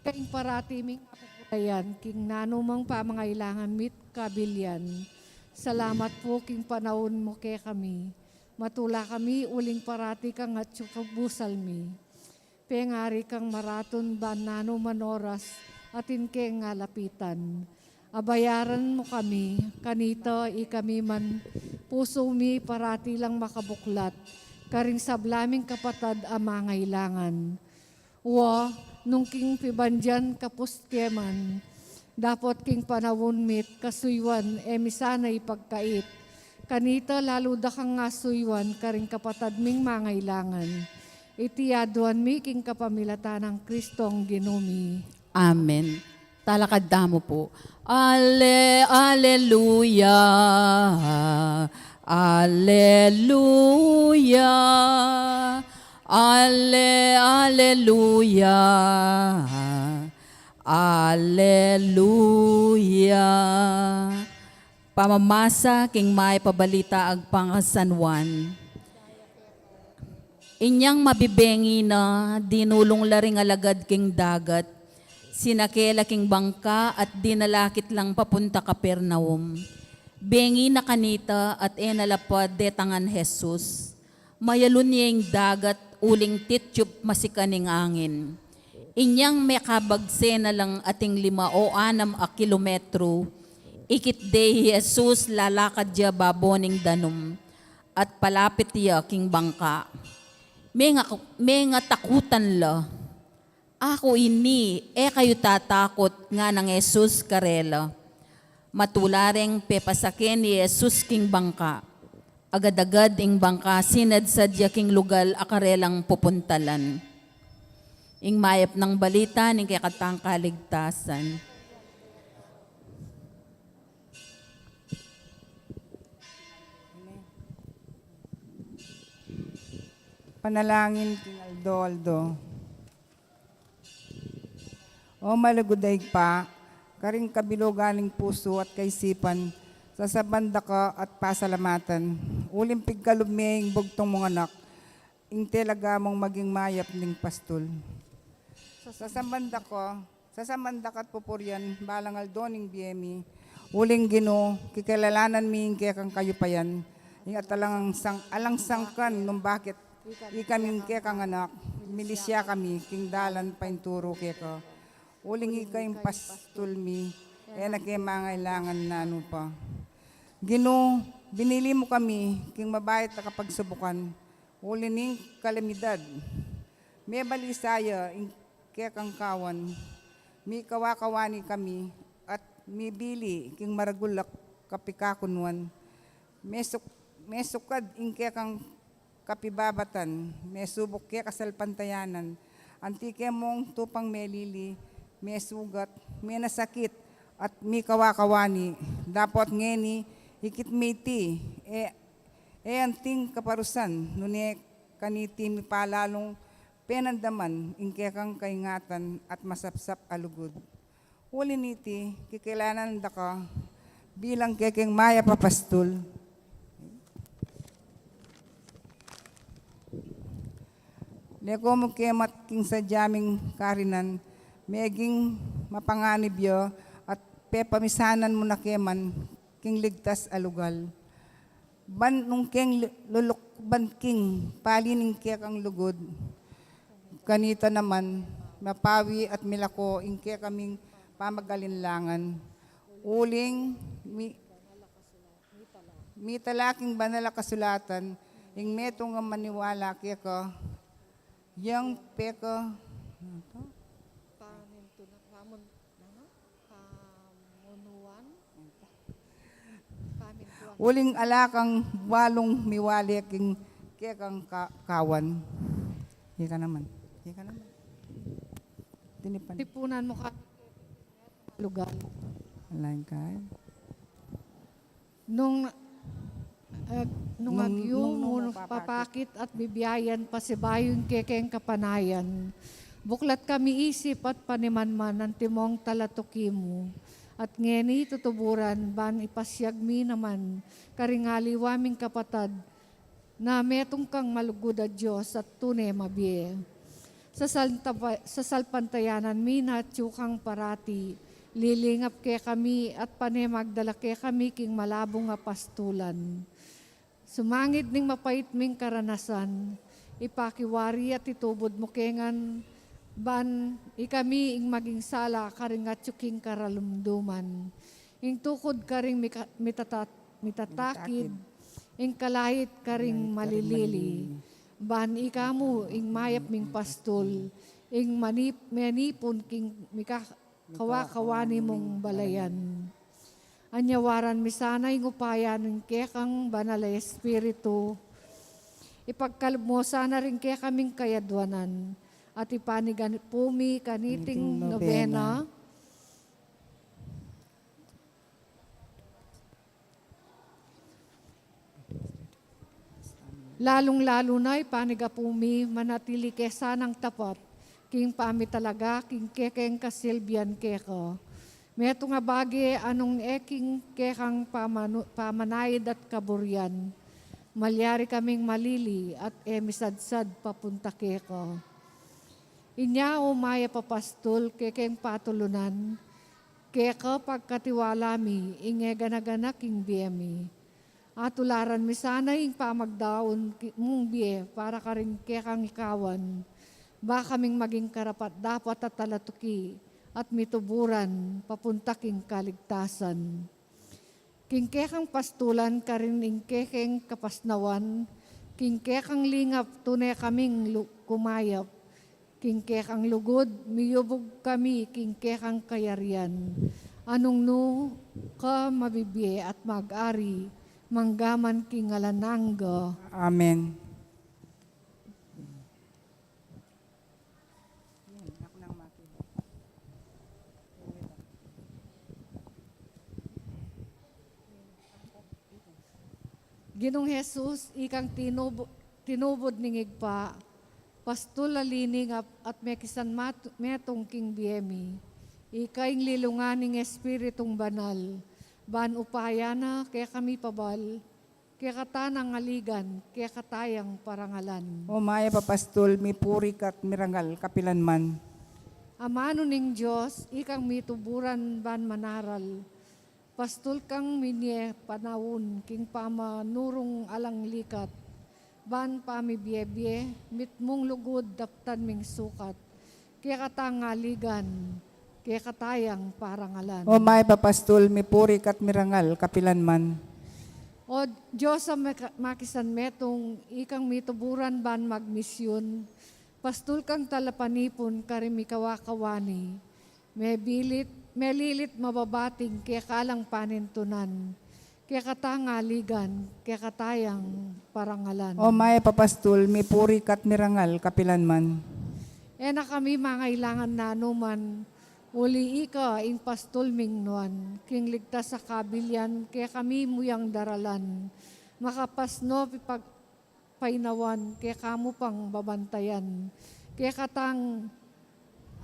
ika ing parati ming apupulayan king nanumang pamangailangan mi't kabilian. Salamat pu king panaun mu kekami. Matula kami uling parati kang atyu king busal mi. Pengari kang maratun ban nanu man oras atin keng alapitan. Abayaran mu kami, kanita ikami man pusu mi parati lang makabuklat karing sabla ming kapatad a mangailangan. Wa, nung king pibandian kapus ke man, dapot king panaun mi't kasuyuan e mi sana ipagkait. Kanita lalu da kang asuyuan karing kapatad ming mangailangan. Iti aduan mi king kapamilatan nang Kristong Ginu mi. Amen. Talakad tamu pu. Ale, aleluya. Aleluya. Ale, aleluya. Aleluya. Pamamasa king Mayap a Balita agpang kang San Juan. Inyang mabibengi na, dinulung la ring alagad king dagat, sinake la king bangka at dinalakit lang papunta Capernaum. Bengi na kanita at e na la pa detangan Jesus. Mayalun ya ing dagat uling titiyup masikan ing angin. Inyang mekabagse na lang ating lima o anam a kilometro, ikit de i Jesus lalakad ya babo ning danum at palapit ya king bangka. Menga-, mengatakutan la. "Aku ini, e kayu tatakut," nganang Jesus karela. Matula reng pepasake ni Jesus king bangka. Agad-agad ing bangka sinadsad ya king lugal a karelang pupuntalan. Ing mayap nang balita ning kekatang kaligtasan. Panalangin king aldo-aldo. O malugud a Ibpa, karing kabilugan ning pusu at kaisipan, sasaban da ka at pasalamatan. Uling pigkalub me ing bugtung mung anak, ing talaga mung maging mayap ning pastul. Sasaban da ka, sasaban da ka at pupurian, balang aldo ning bie mi. Uling Ginu, kikilalanan mi ing kekang kayupayan, ing at alang sang-, alang sangkan nung bakit ikami ing kekang anak, milisya kami, king dalan painturu keka. Uling ika ing pastul mi, e na ke mangailangan nanu pa. Ginu, binili mu kami, king mabayat a kapagsubukan, uli ning kalamidad. Mebalisa ya ing kekang kawan, mikawa-kawani kami, at mibili king maragul a kapikakunuan. Mesuk-, mesukad ing kekang kapibabatan, mesubuk ke kasalpantayanan, anti ke mung tupang melili, mesugat, menasakit, at mikawa-kawani, dapot ngeni, ikit me iti, e, e anting kaparusan, nune kaniti mipalalung penandaman ing kekang kaingatan at masapsap a lugud. Uli niti, kikilanan da ka bilang kekeng mayap a pastul. Leko mu ke mat king sadya ming karinan, meging mapanganib ya at pepamisanan mu na ke man king ligtas a lugal. Ban nung keng lu-, luluk-, ban king pali ning kekang lugud, kanita naman, mapawi at milako ing kekaming pamagalinlangan. Uling mi-, mitala king banal a kasulatan, ing metung a maniwala keka, yang peka, ano to? Panintu na, pamun-, ano? Pamunuan? Pamintuan. Uling ala kang balung miwali king kekang ka-, kawan. Ika naman. Ika naman. Tinipan. Tipunan mu ka lugar. Lain ka. Nung, eh, nung Nung, agyu nung, nung mu papakit. Papakit at bibiayan pasibayu ing kekeng kapanayan. Buklat kami isip at panimanman antimong talatuki mu. At ngeni tutuburan ban ipasiag mi naman karing aliwa ming kapatad na metung kang malugud a Dios at tune mabie. Sasal-, sasalpantayanan mi na atyu kang parati, lilingap kekami at pane magdala kekami king malabung a pastulan. Sumangid ning mapait ming karanasan, ipakiwari at itubud mu kengan ban ikami ing maging sala karing atyu king karalumduman. Ing tukud karing mika-, mitata-, mitatakid, ing kalait karing malilili. Ban ika mu ing mayap ming pastul, ing manip-, menipun king mika-, kawa-kawani mung balayan. Anyawaran mi sana ing upaya ning kekang Banal a Espiritu. Ipagkalub mu sana ring kekaming kayadwanan. At ipanigapu mi kaniting nobena. Lalung-lalu na ipanigapu mi, manatili ke sanang tapat king pamitalaga king kekeng kasilbian keka. Metung a bage a nung e king kekang pamanu-, pamanaid at kaburian, malyari kaming malili at e misadsad papunta keka. Inya, o mayap a pastul, kekeng patulunan, keka pagkatiwala mi ing e gana-gana king bie mi. Atularan mi sana ing pamagdaun ki-, mung bie para karing kekang ikawan. Ba kaming maging karapat-dapat a talatuki at mituburan papunta king kaligtasan. King kekang pastulan karin ing kekeng kapasnawan, king kekang lingap tune kaming lu-, kumayap, king kekang lugud miyubug kami king kekang kayarian. Anung nu ka mabibie at mag-ari, manggaman king alang angga. Amen. Ginung Jesus, ikang tinubu-, tinubud ning Ibpa, pastul a liningap at mekisan mat-, metung king bie mi. Ika ing lilungan ning Espiritung Banal, ban upaya na kekami pabal, kekatang aligan, kekatang parangalan. O mayap a pastul, mipuri ka't mirangal kapilan man. Amanu ning Dios, ikang mituburan ban manaral. Pastul kang minie panaun king pamanurung alang likat. Ban pamibie-bie, mitmung lugud daptan ming sukat. Kekatang aligan, kekatang parangalan. O mayap a pastul, mipuri ka't mirangal kapilan man. O Dios a maka-, makisan metung, ikang mituburan ban magmisyun, pastul kang talapanipun karing mikawa-kawani. Mebilit, melilit mababating keka lang panintunan. Kekatang aligan, kekatang parangalan. O mayap a pastul, mipuri ka't mirangal kapilan man. E na kami mangailangan nanuman, uli ika ing pastul ming nuan, king ligtas a kabilian kekami mu yang daralan. Makapasno pipag-, painawan, keka mu pang babantayan, kekatang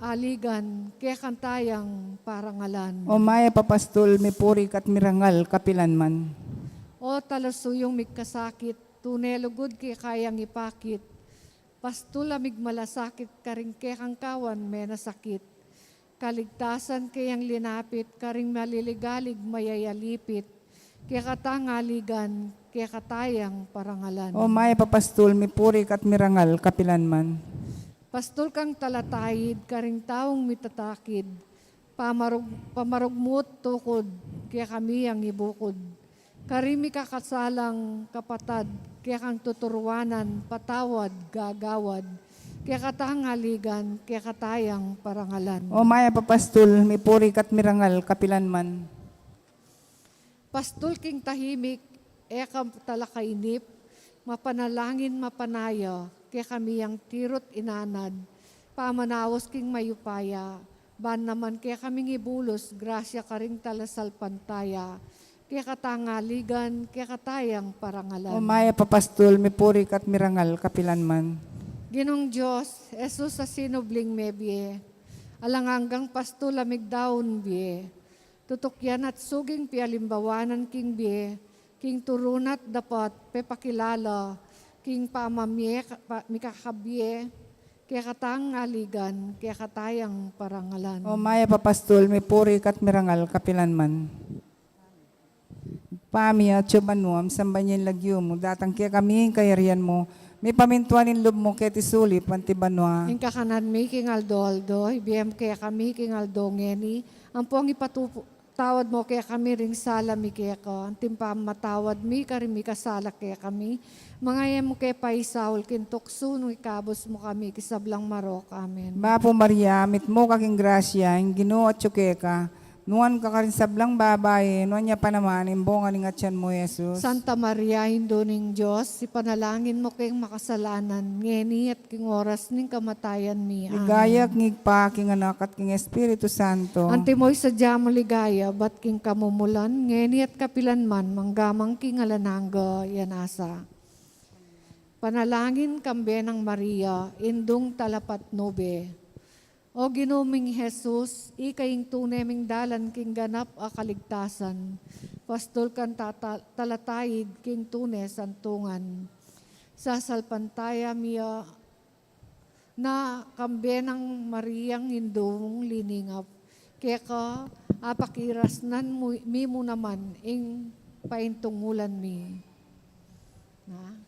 aligan, kekatang parangalan. O mayap a pastul, mipuri ka't mirangal kapilan man. O talusuyung migkasakit, tune lugud keka yang ipakit, pastul a migmalasakit karing kekang kawan menasakit. Kaligtasan ke yang linapit, karing maliligalig mayayalipit, kekatang aligan, keka taya yang parangalan. O mayap a pastul, mipuri ka at mirangal kapilan man. Pastul kang talataid karing taung mitatakid, pamarug-, pamarugmut tukud, kekami yang ibukud. Karing mikakasalang kapatad, kekang tuturuanan, patawad, gagawad, keka tang aligan, keka taya yang parangalan. O mayap a pastul, mipuri ka at mirangal kapilan man. Pastul king tahimik, e ka talakainip, mapanalangin, mapanaya, kekami yang tiru't inanad, pamanaus king mayupaya, ban naman kekaming ibulus grasya karing talasalpantaya, keka tang aligan, keka taya yang parangalan. O mayap a pastul, mipuri ka at mirangal kapilan man. Ginung Dios, Jesus a sinubling mebie, alang anggang pastul a migdaun bie, tutukian at suging pialimbawanan king bie, king turun at dapat pepakilala, king pamamie ka-, pa-, mikakabie, keka tang aligan, keka taya yang parangalan. O mayap a pastul, mipuri ka at mirangal kapilan man. Ibpa mi atsu ka banua, misamban ya ing lagyu mu, datang kekami ing kayarian mu, mipamintuan ing lub mu keti sulip anti banua. Ing kakanan mi king aldo-aldo, ibie mu kekami king aldo ngeni, ampong ipatu-, tawad mu kekami ring sala mi keka, anti ing pamamatawad mi karing mikasala kekami. Manga e mu ke paisaul king tuksu, nune ikabus mu kami king sablang marok. Amen. Bapu Maria, mitmu ka king grasya, ing Ginu atsu keka, nuan ka karing sablang babai, nuan ya pa naman ing bunga ning atian mu, Jesus. Santa Maria, Indu ning Dios, ipanalangin mu keng makasalanan, ngeni at king oras ning kamatayan mi. Amen. Ligaya king Ibpa, king Anak, at king Espiritu Santo. Antimo ing sadya mung ligaya, ibat king kamumulan, ngeni at kapilan man, mangga man king alang angga. Amen. Panalangin kambe nang Maria, Indung Talapatnube. O Ginu ming Jesus, ika ing tune ming dalan king ganap a kaligtasan, pastul kang tata-, talataid king tune santungan. Sasalpantaya mi ya na kambe nang Mariang Indu mung liningap, keka apakiras nan mu-, mi mu naman ing paintungulan mi. Na?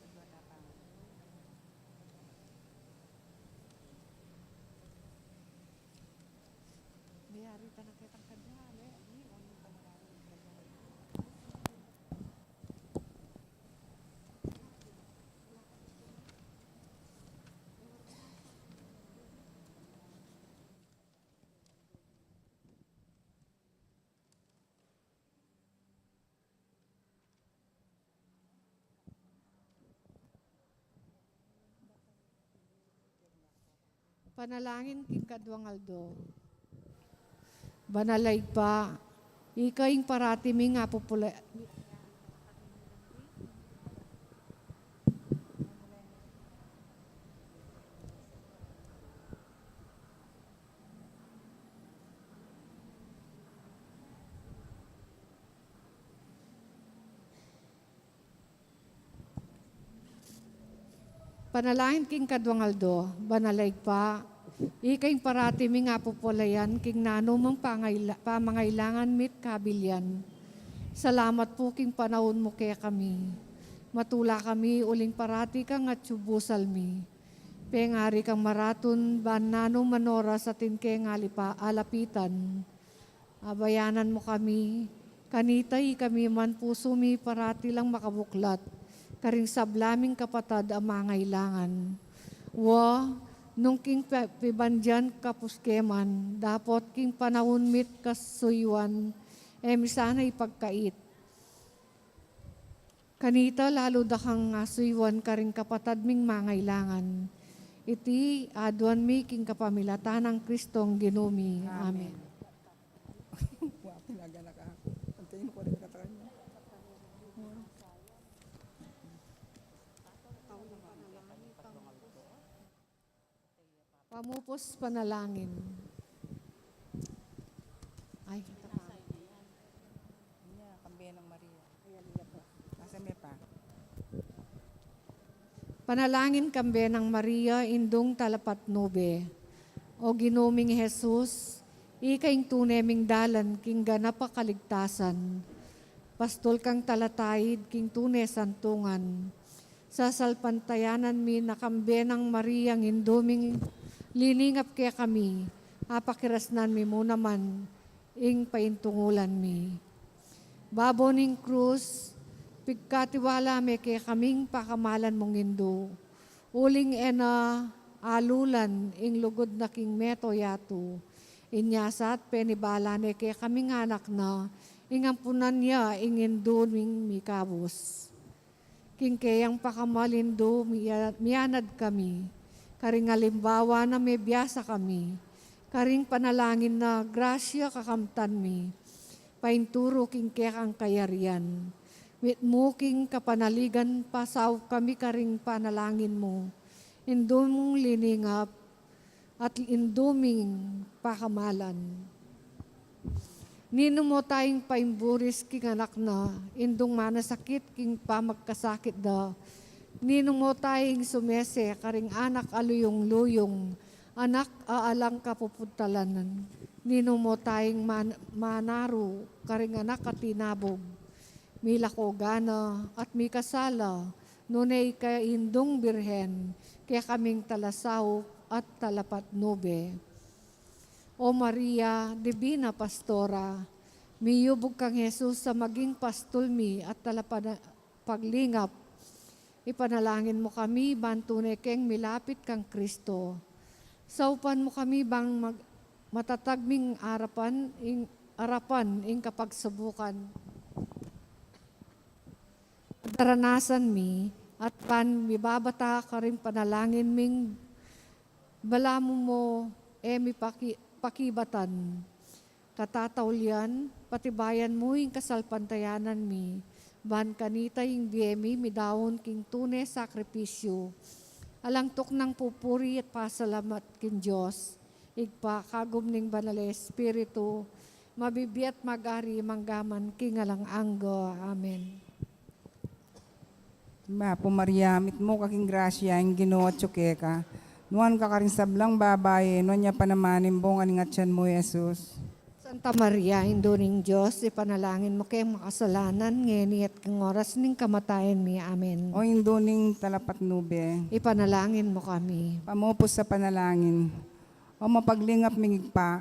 Panalangin king kaduang aldo. Banal a Ibpa, ika ing parati ming apupula-, Panalangin king kaduang aldo. Banal a Ibpa, ika ing parati ming apupulayan king nanu mang pangaila-, pamangailangan mi't kabilian. Salamat pu king panaun mu kekami. Matula kami uling parati kang atyu busal mi. Pengari kang maratun ban nanu mang oras atin keng alipa-, alapitan. Abayanan mu kami, kanita ikami man pusu mi parati lang makabuklat karing sabla ming kapatad a mangailangan. Wa, nung king pe-, pibandian kapuskeman, dapot king panaun mi't kasuyuan, e mi sana ipagkait. Kanita lalu da kang asuyuan karing kapatad ming mangailangan. Iti aduan mi king kapamilatan nang Kristong Ginu mi. Amen. Amen. Wa, pinaga na ka. Antayin ko rin katakan niya. Pamupus panalangin. Ay, ito pa. Iya, kambe nang Maria. Nasa me pa? Panalangin kambe nang Maria, Indung Talapatnube. O Ginu ming Jesus, ika ing tune ming dalan king ganap a kaligtasan. Pastul kang talataid king tune santungan. Sasalpantayanan mi na kambe nang Maria ing Indu ming liningap kekami, apakirasnan mi mu naman ing paintungulan mi. Babo ning krus, pigkatiwala me kekaming pakamalan mung Indu. Uling e na alulan ing lugud na king meto yatu. Inya sa at penibala ne kekaming anak na, ing ampunan ya ing Indu ming mikabus. King keyang pakamal Indu, mia-, mianad kami. Karing alimbawa na mebiasa kami. Karing panalangin na grasya kakamtan mi. Painturu king kekang kayarian. Mitmu king kapanaligan pasaup kami karing panalangin mu. Indu mung liningap at Indu ming pakamalan. Ninu mo tayang paimburis king anak na, Indung manasakit king pamagkasakit da. Ninu mo tayang sumese karing anak a luyung-luyung, anak a alang kapupuntalan. Ninu mo tayang man-, manaru karing anak a tinabug. Milako gana at mikasala, nune ika Indung Birhen, kekaming talasaup at talapatnube. O Maria, Dibina Pastora, miyubug kang Jesus a maging pastul mi at talapana-, paglingap. Ipanalangin mu kami ban tune keng milapit kang Kristo. Saupan mu kami bang mag-, matatag ming arapan ing, arapan ing kapagsubukan daranasan mi, at ban mibabata karing panalangin ming balamu mo e mi paki-, pakibatan. Katataulian, patibayan mu ing kasalpantayanan mi, ban kanita ing bie mi midaun king tune sakripisyu. Alang tuknang pupuri at pasalamat king Dios, Ibpa, kagum ning Banal a Espiritu, mabibie at mag-ari manggaman king alang angga. Amen. Bapu Maria, mitmu ka king grasya, ing Ginu atyu keka. Nuan ka karing sablang babai, nuan ya pa naman ing bunga ning atyan mu, Jesus. Santa Maria, Indu ning Dios, ipanalangin mu keng makasalanan, ngeni at king oras ning kamatayan mi. Amen. O Indu ning talapatnube, ipanalangin mu kami. Pamupus a panalangin. O mapaglingap ming Ibpa,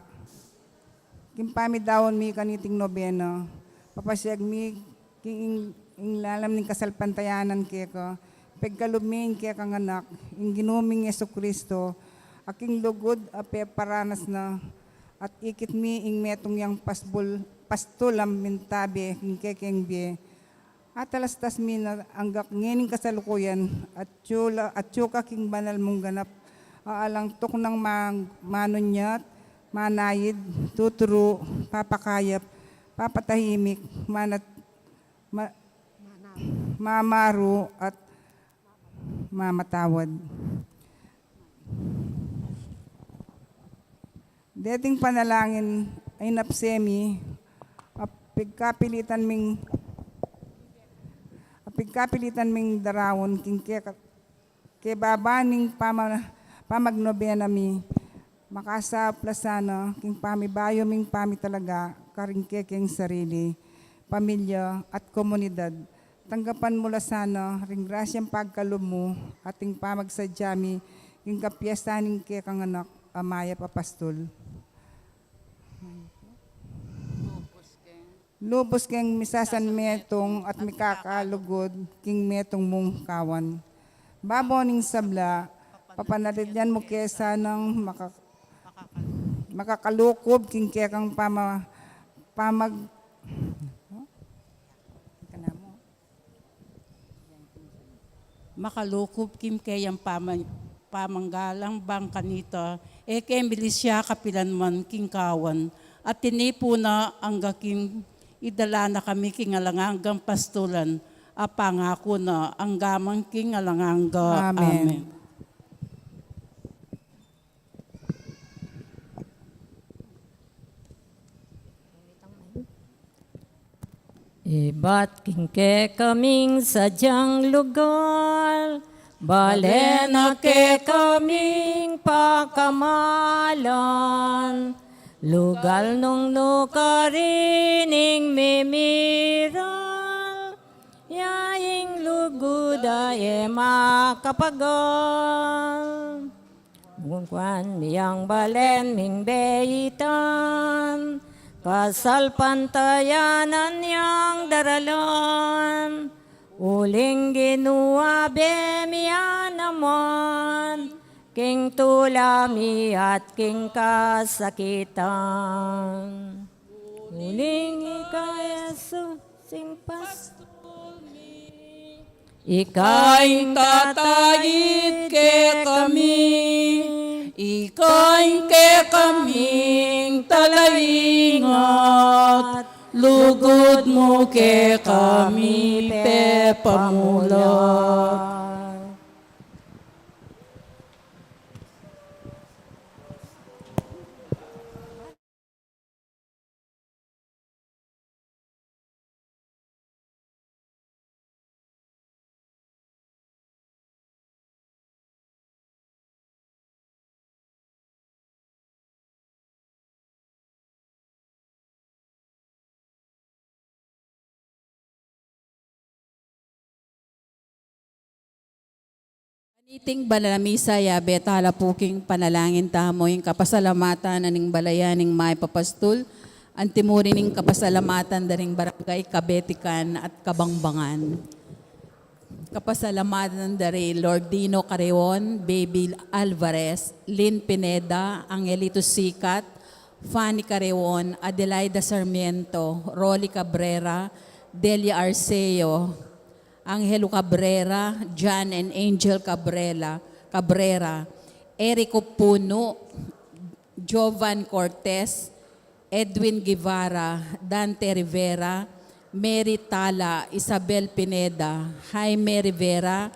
king pamidaun mi kaniting nobena, papasiag mi king ing-, ing lalam ning kasalpantayanan keka, pegkalub mi ing kekang Anak, ing Ginu ming Jesucristo, a king lugud a peparanas na, at ikit mi ing metung yang pasbul-, pastul a mintabe king kekeng bie. Atalastas mi na angga ngening kasalukuyan, atyu la, atyu ka king banal mung ganap, a alang tuknang mang-, manunyat, manaid, tuturu, papakayap, papatahimik, manat-, ma-, mamaru, at mamatawad. Deting panalangin a inapse mi, a pigkapilitan ming, a pigkapilitan ming daraun king ke-, kebaba ning pama-, pamagnobena mi, makasaup la sana king pamibayu ming pamitalaga karing kekeng sarili, pamilya, at komunidad. Tanggapan mu la sana ring grasyang pagkalub mu at ing pamagsadya mi king kapiestan ning kekang Anak a mayap a pastul. Lubus keng misasanmetung at mikakalugud king metung mung kawan. Babo ning sabla, papanaligan mu ke sanang maka-, makakalukub king kekang pama-, pamag-, makalukup king keyang pama-, pamanggalang bang kanita, e ke milisya kapilan man king kawan, at tinipu na angga king idala na kami king alang anggang pastulan, a pangaku na angga man king alang angga. Amen. Amen. Ibat king kekaming sadyang lugal, bale na kekaming pakamalan, lugal nung nukarin ing mimira. Ing lugud a e makapagal. Bungkuan mi yang balen ming beitan, kasalpantayanan yang daralan, uling Ginu abe mi ya naman, king tula mi at king kasakitan. Uling ika Jesus, sing pastul mi. Ika ing tatait kekami, ika ing kekaming talaingat, lugud mu kekami pepamulat. Kaniting banal a misa, yabe tala pu king panalangin tamu ing kapasalamatan na ning balayan ning mayap a pastul, antimurin ing kapasalamatan da ring barangay Kabetikan at Kabangbangan. Kapasalamatan da ri Lordino Carreon, Baby Alvarez, Lynn Pineda, Angelito Sicat, Fanny Carreon, Adelaida Sarmiento, Rolly Cabrera, Delia Arceo, Angelo Cabrera, John and Angel Cabrera, Cabrera, Erico Puno, Jovan Cortez, Edwin Guevara, Dante Rivera, Mary Tala, Isabel Pineda, Jaime Rivera,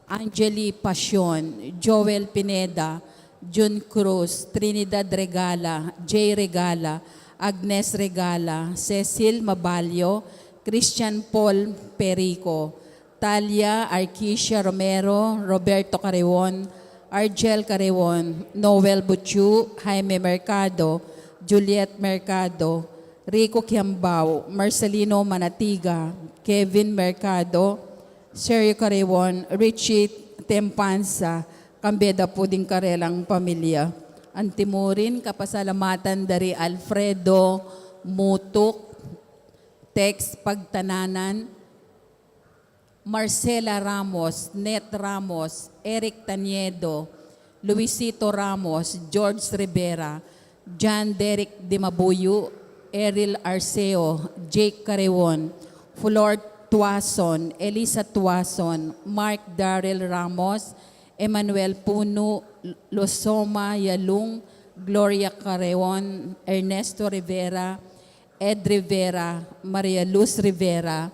Angeli Pasion, Joel Pineda, Jun Cruz, Trinidad Regala, Jay Regala, Agnes Regala, Cecil Mabalio, Christian Paul Perico, Talia, Arquisia Romero, Roberto Carreon, Argel Carreon, Noel Buchu, Jaime Mercado, Juliet Mercado, Rico Kiambao, Marcelino Manatiga, Kevin Mercado, Sergio Carreon, Richie Tempanza, kambe da pu ding karelang pamilya. Antimurin, kapasalamatan da ri Alfredo Mutuk, Tex Pagtananan, Marcela Ramos, Net Ramos, Eric Taniedo, Luisito Ramos, George Rivera, John Derek Dimabuyu, Eril Arceo, Jake Carreon, Flor Tuason, Elisa Tuason, Mark Daryl Ramos, Emmanuel Puno, Losoma Yalung, Gloria Carreon, Ernesto Rivera, Ed Rivera, Maria Luz Rivera,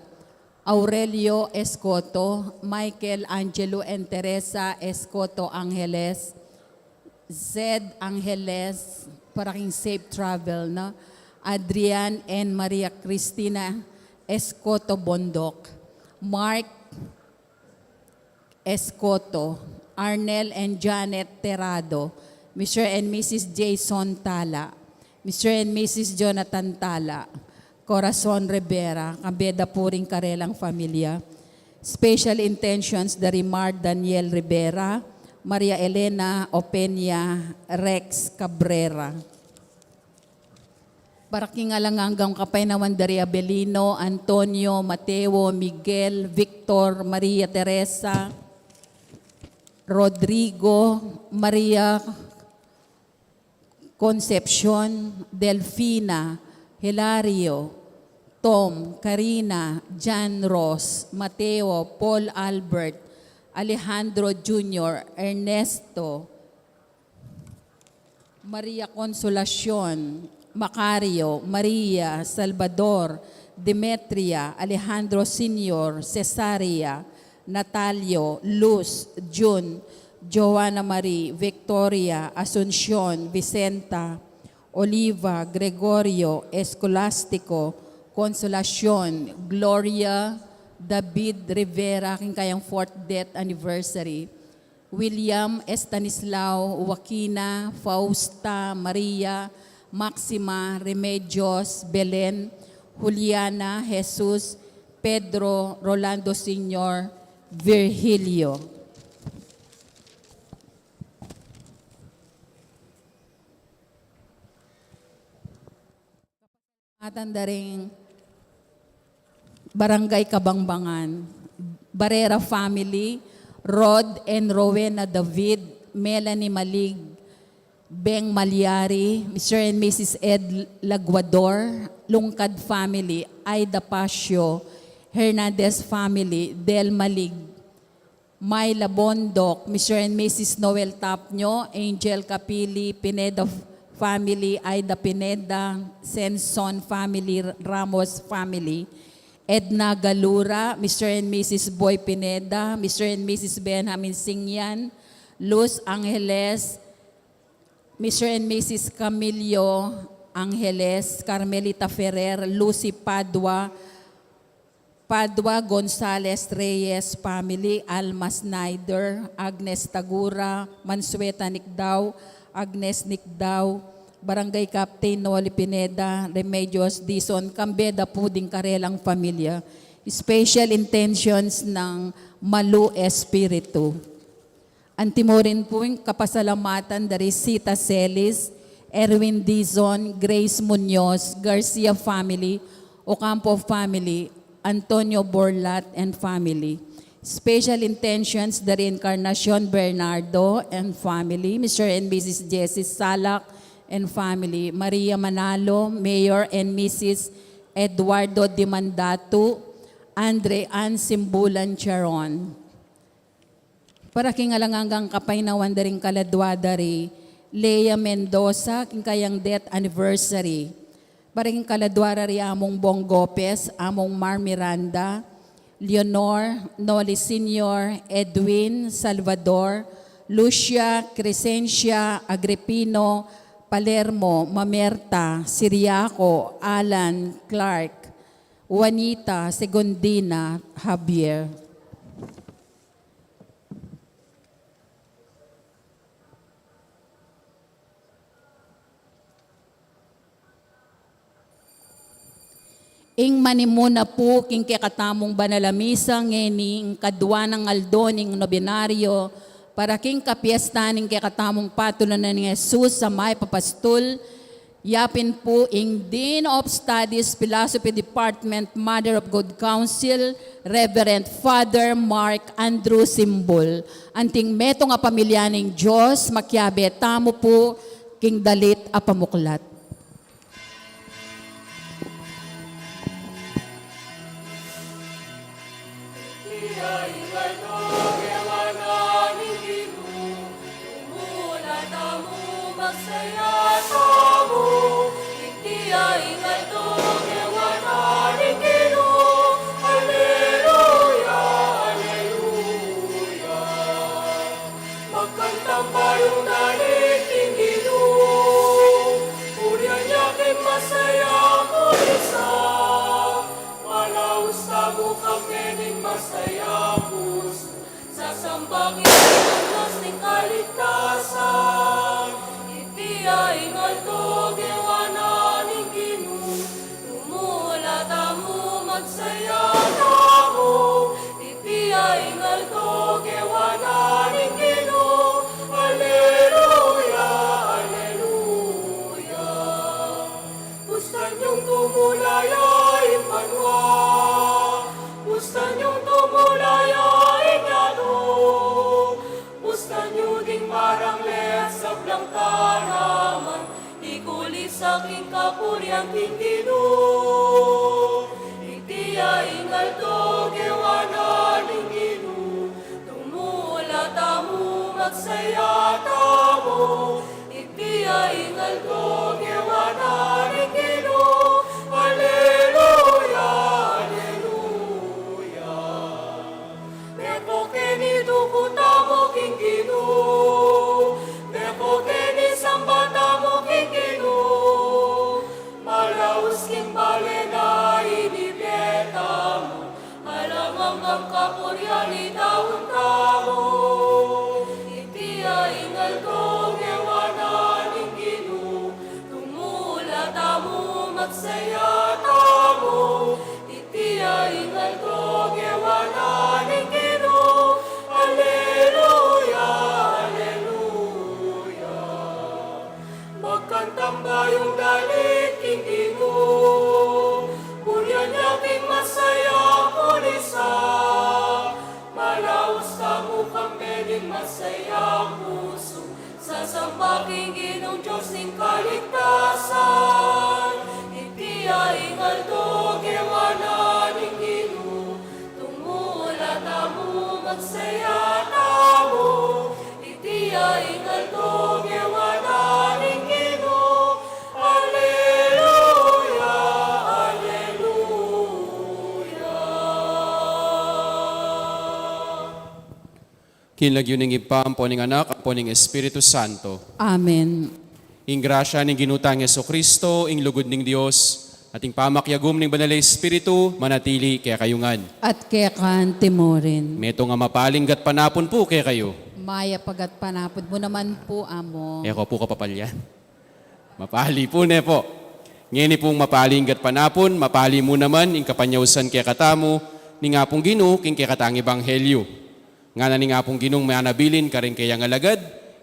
Aurelio Escoto, Michael Angelo and Teresa Escoto Angeles, Zed Angeles, para king safe travel, no? Adrian and Maria Cristina Escoto Bondoc, Mark Escoto, Arnel and Janet Terrado, Mister and Missus Jason Tala, Mister and Missus Jonathan Tala, Corazon Rivera, kambe da pu ring karelang familia. Special intentions da ri Mar Daniel Rivera, Maria Elena Openia, Rex Cabrera. Para king alang anggang kapaynawan da ri Abelino, Antonio, Mateo, Miguel, Victor, Maria Teresa, Rodrigo, Maria Concepcion, Delfina, Hilario, Tom, Karina, Jan Ross, Mateo, Paul Albert, Alejandro Junior, Ernesto, Maria Consolacion, Macario, Maria, Salvador, Demetria, Alejandro Senior, Cesaria, Natalio, Luz, Jun, Joanna Marie, Victoria, Asuncion, Vicenta, Oliva, Gregorio, Escolastico, Consolacion, Gloria, David Rivera, king kayang fourth death anniversary, William, Estanislao, Joaquina, Fausta, Maria, Maxima, Remedios, Belen, Juliana, Jesus, Pedro Rolando Senior Virgilio. Atan da ring Barangay Kabangbangan, Barrera family, Rod and Rowena David, Melanie Malig, Beng Malyari, Mister and Missus Ed Laguador, Lungkad family, Aida Pacio, Hernandez family, Del Malig, Myla Bondoc, Mister and Missus Noel Tapnio, Angel Capili, Pineda family, Aida Pineda, Senson family, Ramos family, Edna Galura, Mister and Missus Boy Pineda, Mister and Missus Benjamin Singyan, Luz Angeles, Mister and Missus Camilio Angeles, Carmelita Ferrer, Lucy Padua, Padua Gonzales Reyes family, Alma Snyder, Agnes Tagura, Mansueta Nicdao, Agnes Nicdao, Barangay Captain Noli Pineda, Remedios Dizon, kambe da pu ding karelang familia. Special intentions ng Malu Espiritu. Antimo rin pu ing kapasalamatan da ri Sita Celis, Erwin Dizon, Grace Muñoz, Garcia family, Ocampo family, Antonio Borlat and family. Special intentions da ri Encarnacion Bernardo and family, Mister and Missus Jessie Salak and family, Maria Manalo, Mayor and Missus Eduardo Dimandatu, Andre Ann Simbulan Charon. Para king alang anggang kapaynawan da ring kaladua da ri Lea Mendoza, king kayang death anniversary. Para king kaladua da ri Among Bong Gopez, Among Mar Miranda, Leonor, Noli Senior, Edwin, Salvador, Lucia, Crescencia, Agripino, Palermo, Mamerta, Siriaco, Alan, Clark, Juanita, Segundina, Javier. Ing manimuna pu king kekatamung banal a misa ngeni, ing kadua nang aldo ning nobenaryo, para king kapiestan ning kekatamung patulunan nang Jesus a Mayap a Pastul, yapin pu ing Dean of Studies, Philosophy Department, Mother of Good Counsel, Reverend Father Mark Andrew Simbul. Anting metung a pamilya ning Dios, makiabe tamu pu king dalit a pamuklat. Iti ing aldo gewa na ning Ginu, tumula tamu, magsaya tamu. Iti ing aldo gewa na ning Ginu, aleluya, aleluya. Magkantam bayung dalit king Ginu, purian ya king masaya purisan. Malaus tamu kambe ning masaya pusu, sasamba king Dios ning kaligtasan. Iti ing aldo gewa na ning Ginu, tumula tamu, magsaya tamu. Iti ing aldo gewa na ning Ginu, aleluya, aleluya. Pustan yung tumula ya ing banua, pustan yung tumula ya ing yatu, pustan yu ding marang le at sablang tanaman, ikuli sa king kapurian king Ginu. Iti ing aldo gewa na ning Ginu, tumula tamu, magsaya tamu. Iti ing aldo gewa na ning Ginu, aleluya, aleluya. Meko keni duku tamu king Ginu, meko keni samba tamu king Ginu. Malaus king bale na inibe tamu, alang anggang kapurian itaun tamu. Iti ing aldo gewa na ning Ginu, tumula tamu, magsaya tamu. Iti ing aldo Bayung dalit king Ginu, burian ya king masaya kulisan. Malaus tamu kambe ning masayang pusu, sasamba king Ginung Dios ning kaligtasan. Iti ya ing aldo gewa na ning Ginu, tumula tamu, magsaya tamu. Iti ya ing aldo gewa na ning Ginu. Aleluya, aleluya. King lagyu ning Ibpa, ampo ning Anak, ampo ning Espiritu Santo. Amen. Ing grasya ning Ginu tang Jesucristo, ing lugud ning Dios, at ing pamakiagum ning Banal a Espiritu, manatili kekayu ngan. At keka naman murin. Metung a mapaling gatpanapun pu kekayu. Mayap a gatpanapun mu naman pu, Amo. E ko pu kapapalyan. Mapali pu, ne pu. Ngeni pung mapaling gatpanapun, mapali mu naman ing kapanyausan kekatamu ning Apung Ginu king kekatang ebanghelyu. Ngana ning Apung Ginung manabilin karing kayang alagad,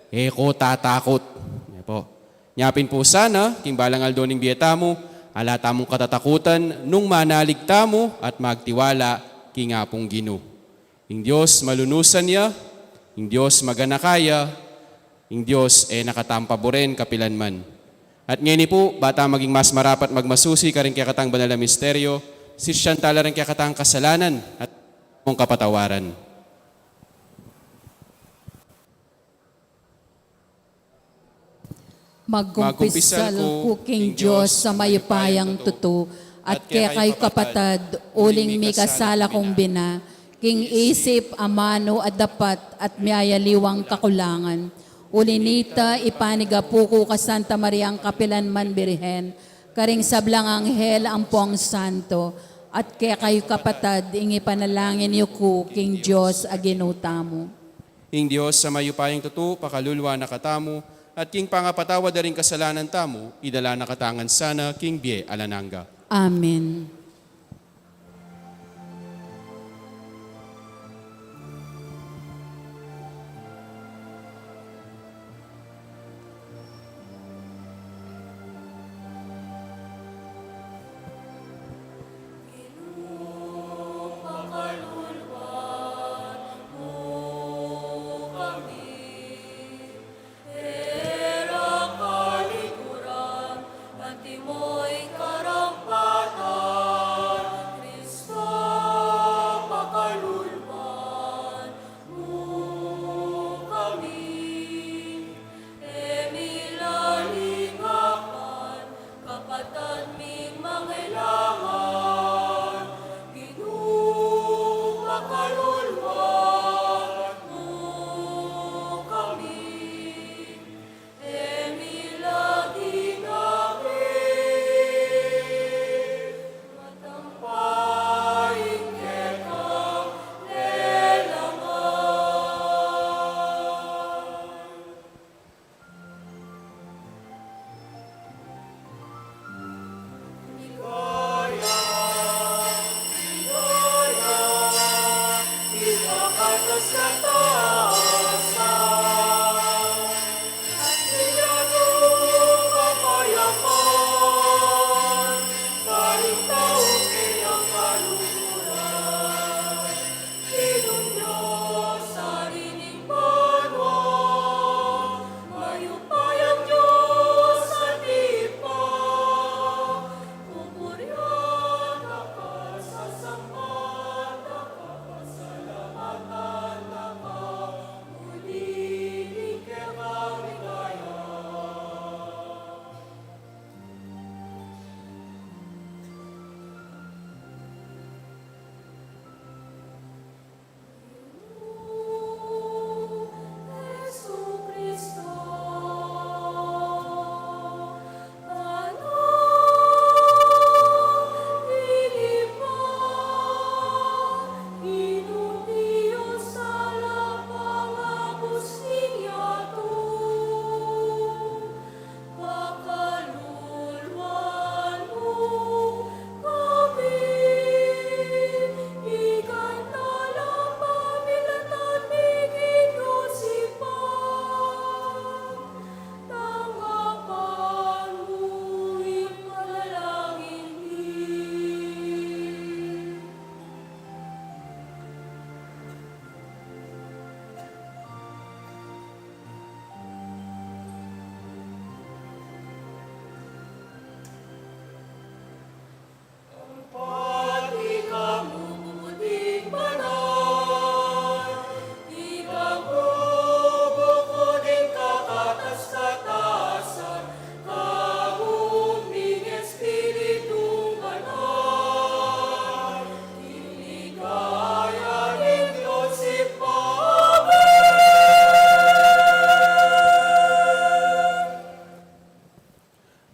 "E ko tatakut." Nya pin pu sana, king balang aldo ning bie tamu, ala tamung katatakutan nung manalig tamu at magtiwala king Apung Ginu. Ing Dios malunusan ya, ing Dios maganaka ya, ing Dios e na katang paburen kapilan man. At ngeni pu, ba ta maging mas marapat magmasusi karing kekatang banal a misteryo, sisian tala ring kekatang kasalanan at mung kapatawaran. Magkumpisal ku king Dios a mayupayang tutu, at kekayu kapatad, uling mikasala kung bina, king isip, amanu, at dapat, at miyayaliwang kakulangan. Uli nita, ipanigapu ku kang Santa Mariang kapilan man Birhen, karing sablang anghel ampong santo, at kekayu kapatad, ing ipanalangin yu ku king Dios a Ginu tamu. Ing Dios a mayupayang tutu, pakalulu na katamu, at king pangapatawad da ring kasalanan tamu, idala na katamu ngan sana king bie alang angga. Amen.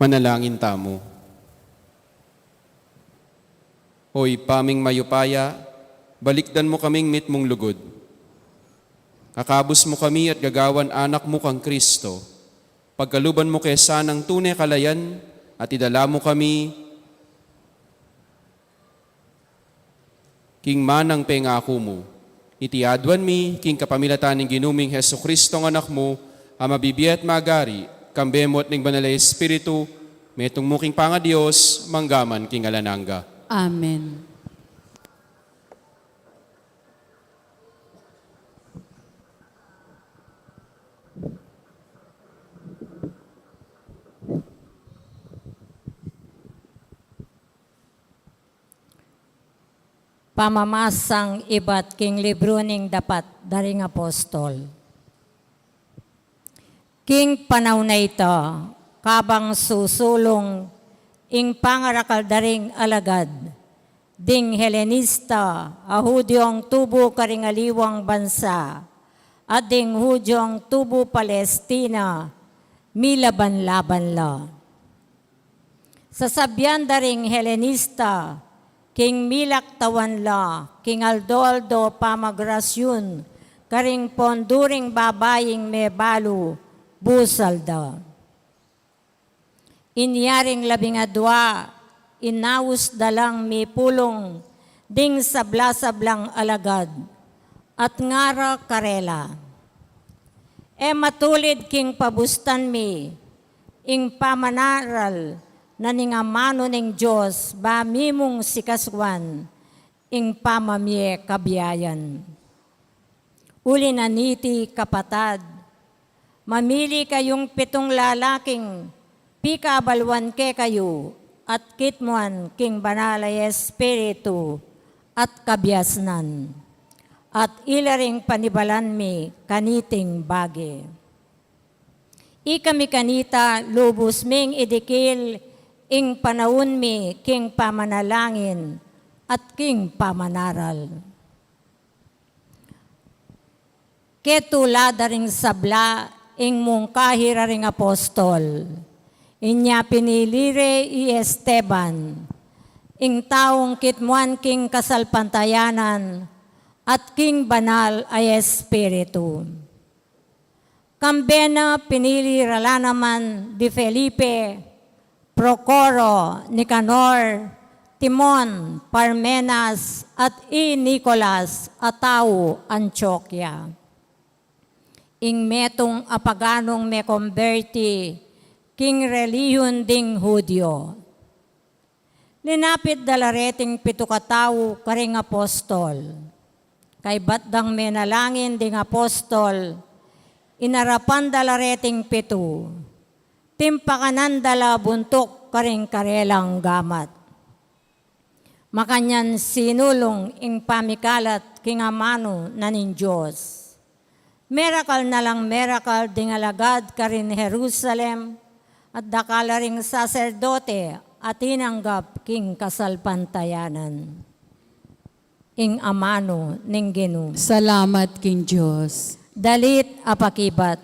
Manalangin tamu. O Ibpa ming mayupaya, balikdan mu kaming mitmung lugud. Akabus mu kami at gagawan anak mu kang Kristo. Pagkaluban mu ke sanang tune kalayan at idala mu kami king manang pengaku mu. Iti aduan mi king kapamilatan ning Ginu ming Jesucristo a Anak mu, a mabibie at magari, kambe mu at ning Banal a Espiritu, metung mu king pangaDios, mangga man king alang angga. Amen. Pamamasang ibat king libru ning Dapat da ring Apostol. King panaun a ita, kabang susulung ing pangarakal da ring alagad, ding Helenista a Hudiong tubu karing aliwang bansa, at ding Hudiong tubu Palestina, milaban-laban la. Sasabian da ring Helenista, king milaktawan la, king aldo-aldo pamagrasyun, karing pondu ring babaing mebalu, busal da. Inya ring labing adua, inaus da lang mipulung ding sabla-sablang alagad, at ngara karela, "E matulid king pabustan mi ing pamanaral na ning amanu ning Dios ba mi mung sikasuan ing pamamie kabiayan. Uli na niti, kapatad, mamili kayung pitung lalaking pikabaluan kekayu at kitmuan king Banal a Espiritu at kabiasnan, at ila ring panibalan mi kaniting bage. Ikami kanita lubus ming idikil ing panaun mi king pamanalangin at king pamanaral." Ketula da ring sabla ing mungkahi ra ring apostol. Inya pinili re i Esteban, ing taung kitmuan king kasalpantayanan at king Banal a Espiritu. Kambe na pinili ra la naman di Felipe, Procoro, Nicanor, Timon, Parmenas, at i Nicolas a tau Antioquia. Ing metung a paganung mekomberti king relihiyun ding Hudio. Linapit da la reting pitu katau karing apostol. Kaybat dang menalangin ding apostol, inarapan da la reting pitu. Timpakanan da la buntuk karing karelang gamat. Makanyan sinulung ing pamikalat king amanu na ning Dios. Merakal na lang merakal ding alagad karin Jerusalem, at dakal a ring saserdote a tinanggap king kasalpantayanan. Ing amanu ning Ginu. Salamat king Dios. Dalit a pakibat.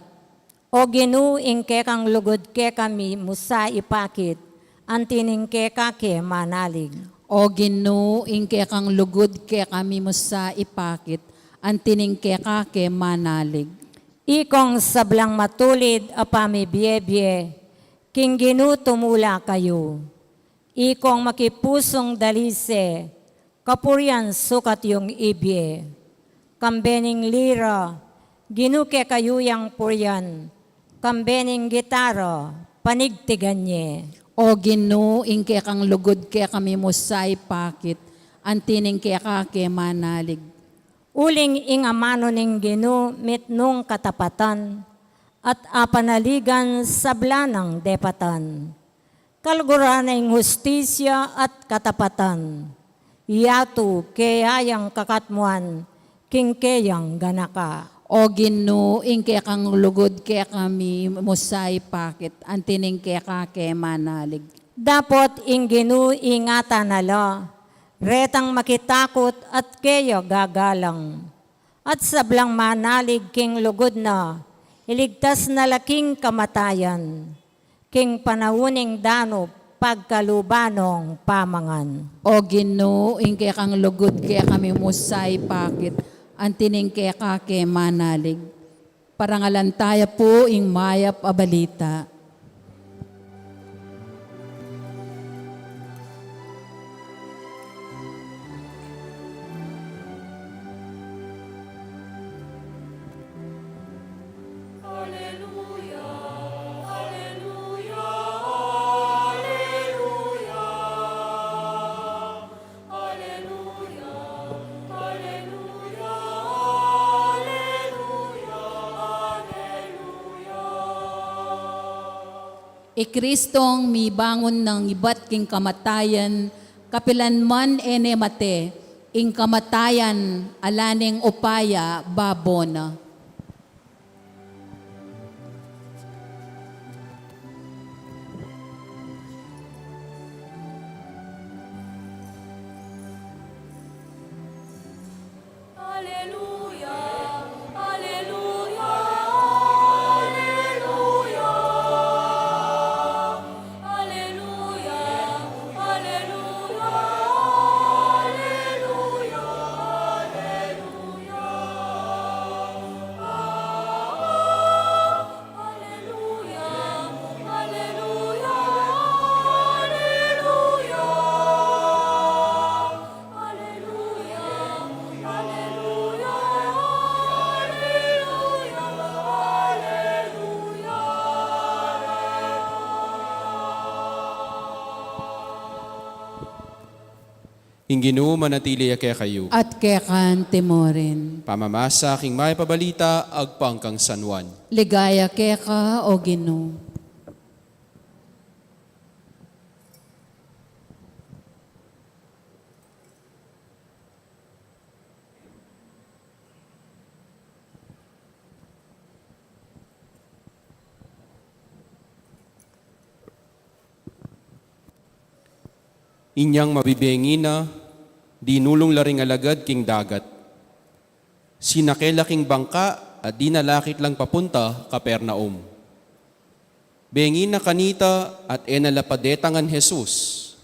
O Ginu, ing kekang lugud kekami mu sa ipakit, anti ning keka ke manalig. O Ginu, ing kekang lugud kekami mu sa ipakit, anti ning keka ke manalig. Ikong sablang matulid a pamibiebie, king Ginu tumula kayu. Ikong makipusung dalise, kapurian sukat yung ibie. Kambe ning lira, Ginu kekayu yang purian. Kambe ning gitara, panigtigan ye. O Ginu, ing kekang lugud kekami mu sa ipakit, anti ning keka ke manalig. Uling ing amanu ning Ginu mitmung katapatan, at apanaligan sabla nang depatan. Kaluguran na ing hustisya at katapatan. Yatu keya yang kakatmuan king keyang ganaka. O Ginu, ing kekang lugud kekami mu sa ipakit, anti ning keka ke manalig. Dapot ing Ginu ingatan na la retang makitakut at keya gagalang. At sablang manalig king lugud na, iligtas na la king kamatayan. King panaun ning danup pagkaluban nong pamangan. O Ginu, ing kekang lugud kekami mu sa ipakit, anti ning keka ke manalig. Parangalan taya pu ing mayap a balita. Aleluya, aleluya, aleluya. Aleluya, aleluya, aleluya, aleluya. I Kristong mibangun nang ibat king kamatayan, kapilan man e ne mate, ing kamatayan ala neng upaya babo na. Aleluya, aleluya, aleluya. Aleluya, aleluya, aleluya, aleluya. Aleluya, aleluya, aleluya. Aleluya, aleluya, aleluya, aleluya. Ing Ginu manatili ya kekayu. At keka naman murin. Pamamasa king mayap a balita agpang kang San Juan. Ligaya keka, O Ginu. Inyang mabibengi na, dinulung la ring alagad king dagat. Sinake la king bangka at dinala ketlang papunta Capernaum. Bengi na kanita at e na la padetangan Jesus.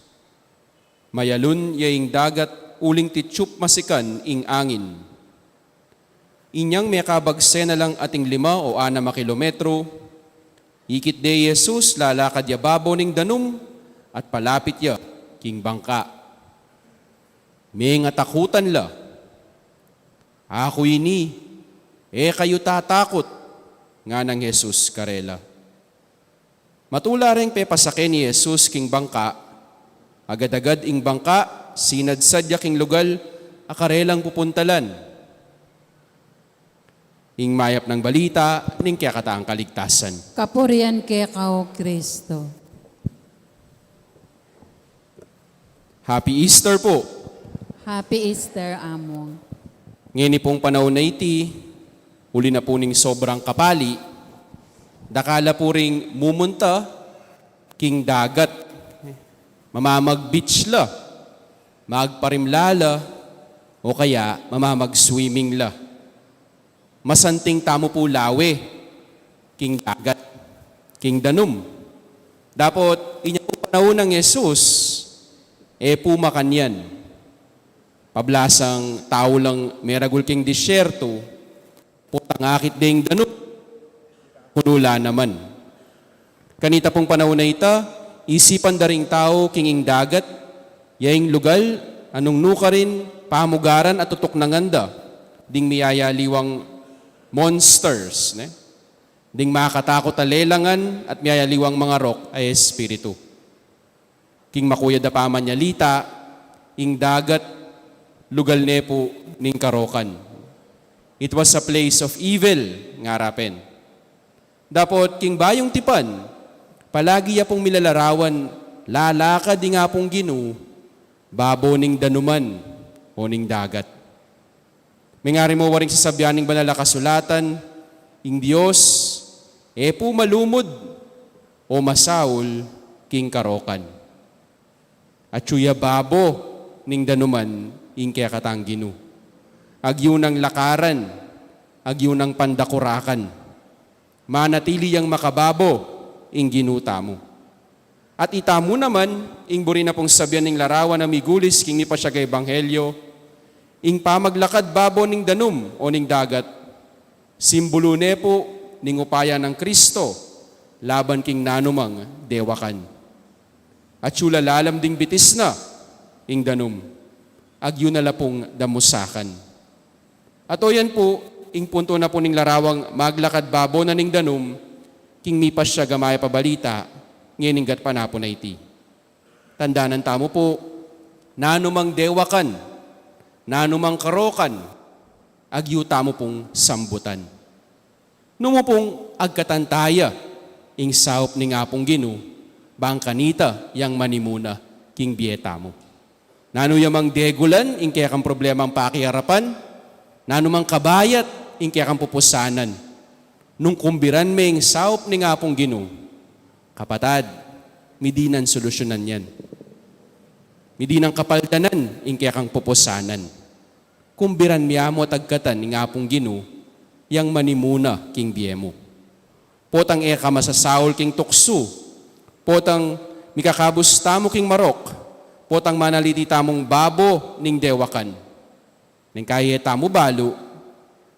Mayalun ya ing dagat uling titsup masikan ing angin. Inyang mekabagse na lang ating lima o anam a kilometro, ikit de i Jesus lalakad ya babo ning danum at palapit ya king bangka. Mengatakutan la. "Aku ini, e kayu tatakut," nganang Jesus karela. Matula reng pepasake ni Jesus king bangka, agad-agad ing bangka sinadsad ya king lugal a karelang pupuntalan. Ing mayap nang balita ning kekatang kaligtasan. Kapurian keka, O Kristo. Happy Easter po. Happy Easter, Among. Ngeni pung panaun a iti, uli na pu ning sobrang kapali, dakal la pu ring mumunta king dagat. Mamamag-beach la, magparimla la, o kaya mamamag-swimming la. Masanting tamu pu lawe king dagat, king danum. Dapot inya pu panaun nang Jesus, e pu makanyan. Pablasang tau lang meragul king disyerto, potang akit de ing danum, puno la naman. Kanita pung panaun a ita, isipan da ring tau king ing dagat, ya ing lugal a nung nukarin pamugaran at tutuknangan da ding miyayaliwang monsters, ne? Ding makatakut a lelangan at miyayaliwang mangarok a espiritu. King makuyad a pamanyalita, ing dagat lugal ne pu ning karokan. It was a place of evil, ngara pin. Dapot king bayung tipan, palagi ya pung milalarawan, lalakad ing Apung Ginu babo ning danuman o ning dagat. Mengari mu waring sasabyan ning Banal a Kasulatan, ing Dios e pu malumud o masaul king karokan. Atyu ya babo ning danuman ing kekatang Ginu. Agyu nang lakaran, agyu nang pandakurakan. Manatili yang makababo ing Ginu tamu. At itamu naman, ing buri na pung sabian ning larawan a migulis king mipasiag a ebanghelyo, ing pamaglakad babo ning danum o ning dagat, simbulu ne pu ning upaya nang Kristo laban king nanumang dewakan. At yu la lalam ding bitis na ing danum, agyu na la pung damusakan. At o yan pu, ing punto na pu ning larawang maglakad babo na ning danum, king mipasiag a mayap a balita, ngening gatpanapun a iti. Tandanan tamu pu, nanumang dewakan, nanumang karokan, agyu tamu pung sambutan. Nu mu pung agkatan taya ing saup ning Apung Ginu, bang kanita yang manimuna king bie tamu. Nanu ya mang degulan ing kekang problemang pakiarapan, nanu mang kabayat ing kekang pupusanan, nung kumbiran me ing saup ning Apung Ginu, kapatad, midi nang solusyunan yan. Midi nang kapaldanan ing kekang pupusanan. Kumbiran me mu at agkatan ing Apung Ginu, yang manimuna king bie mu. Potang e ka masasaul king tuksu, potang mikakabus tamu king marok, potang manaliti tamung babo ning dewakan. Neng kaya e tamu balu,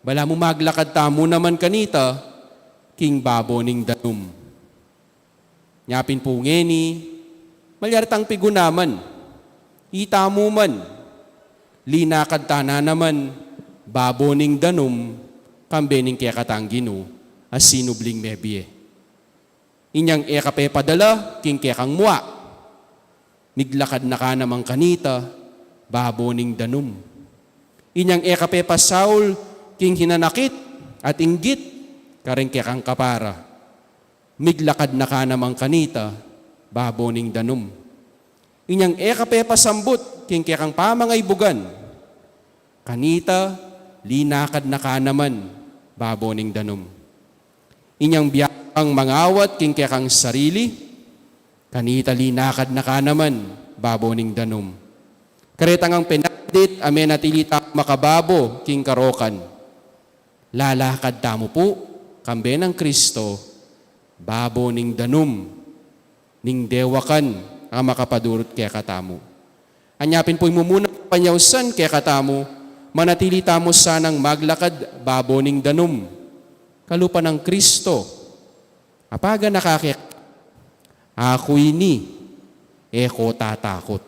balamu maglakad tamu naman kanita king babo ning danum. Nya pin pu ngeni, malyari tang pigunaman, itamu man, linakad ta na naman babo ning danum, kambe ning kekatang Ginu a sinubling mebie. Inyang e ka pepadala king kekang mua, miglakad na ka naman kanita babo ning danum. Inyang e ka pepasaul king hinanakit at inggit kareng kekang kapara, miglakad na ka naman kanita babo ning danum. Inyang e ka pepasambut king kekang pamangaibugan, kanita linakad na ka naman babo ning danum. Inyang biyakang mangawat king kekang sarili, kanita linakad na ka naman babo ning danum. Karetang ang penandit a menatili ta makababo king karokan, lalakad tamu pu kambe nang Kristo babo ning danum ning dewakan a makapadurut kekatamu. Anya pin pu ing mumunang panyausan kekatamu, manatili tamu sanang maglakad babo ning danum kalupa nang Kristo. Apagan na ka keka, "Aku ini, e ko tatakut."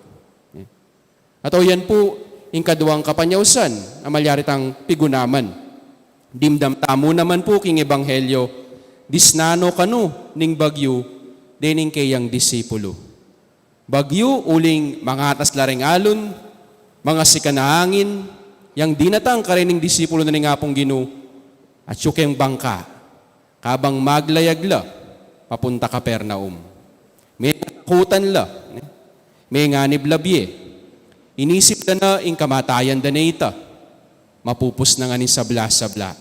At o yan pu ing kaduang kapanyausan a malyari tang pigunaman. Dimdam tamu naman pu king ebanghelyo, disnan no kanu ning bagyu dening keyang disipulu. Bagyu uling mangatas la ring alun, mangasikan a angin, yang dinatang karening disipulu na ning Apung Ginu, atyu keng bangka, kabang maglayag la papunta Capernaum. Metakutan la, ne? Menganib la bie. Inisip da na ing kamatayan da ne ita. Mapupus na ngan ing sabla-sabla.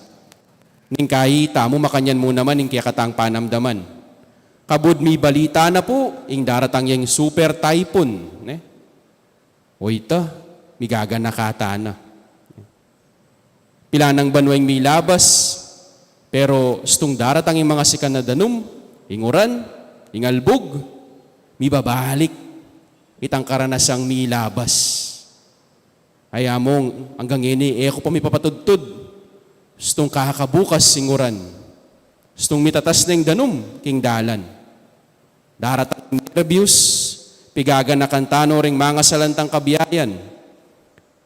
Neng kayi tamu makanyan mu naman ing kekatang panamdaman. Kabud mibalita na pu ing daratang yang super typhoon, ne? O ita, migaganaka ta na. Pilan nang banua ing milabas, pero stung daratang ing mangasikan a danum, ing uran, ing albug, mibabalik itang karanasang milabas. Ay among, anggang ngeni e ku pa mipapatudtud, stung kakabukas ing uran, stung mitatas neng danum king dalan. Daratang nerbiyus, pigaganakan ta no ring mangasalan tang kabiayan.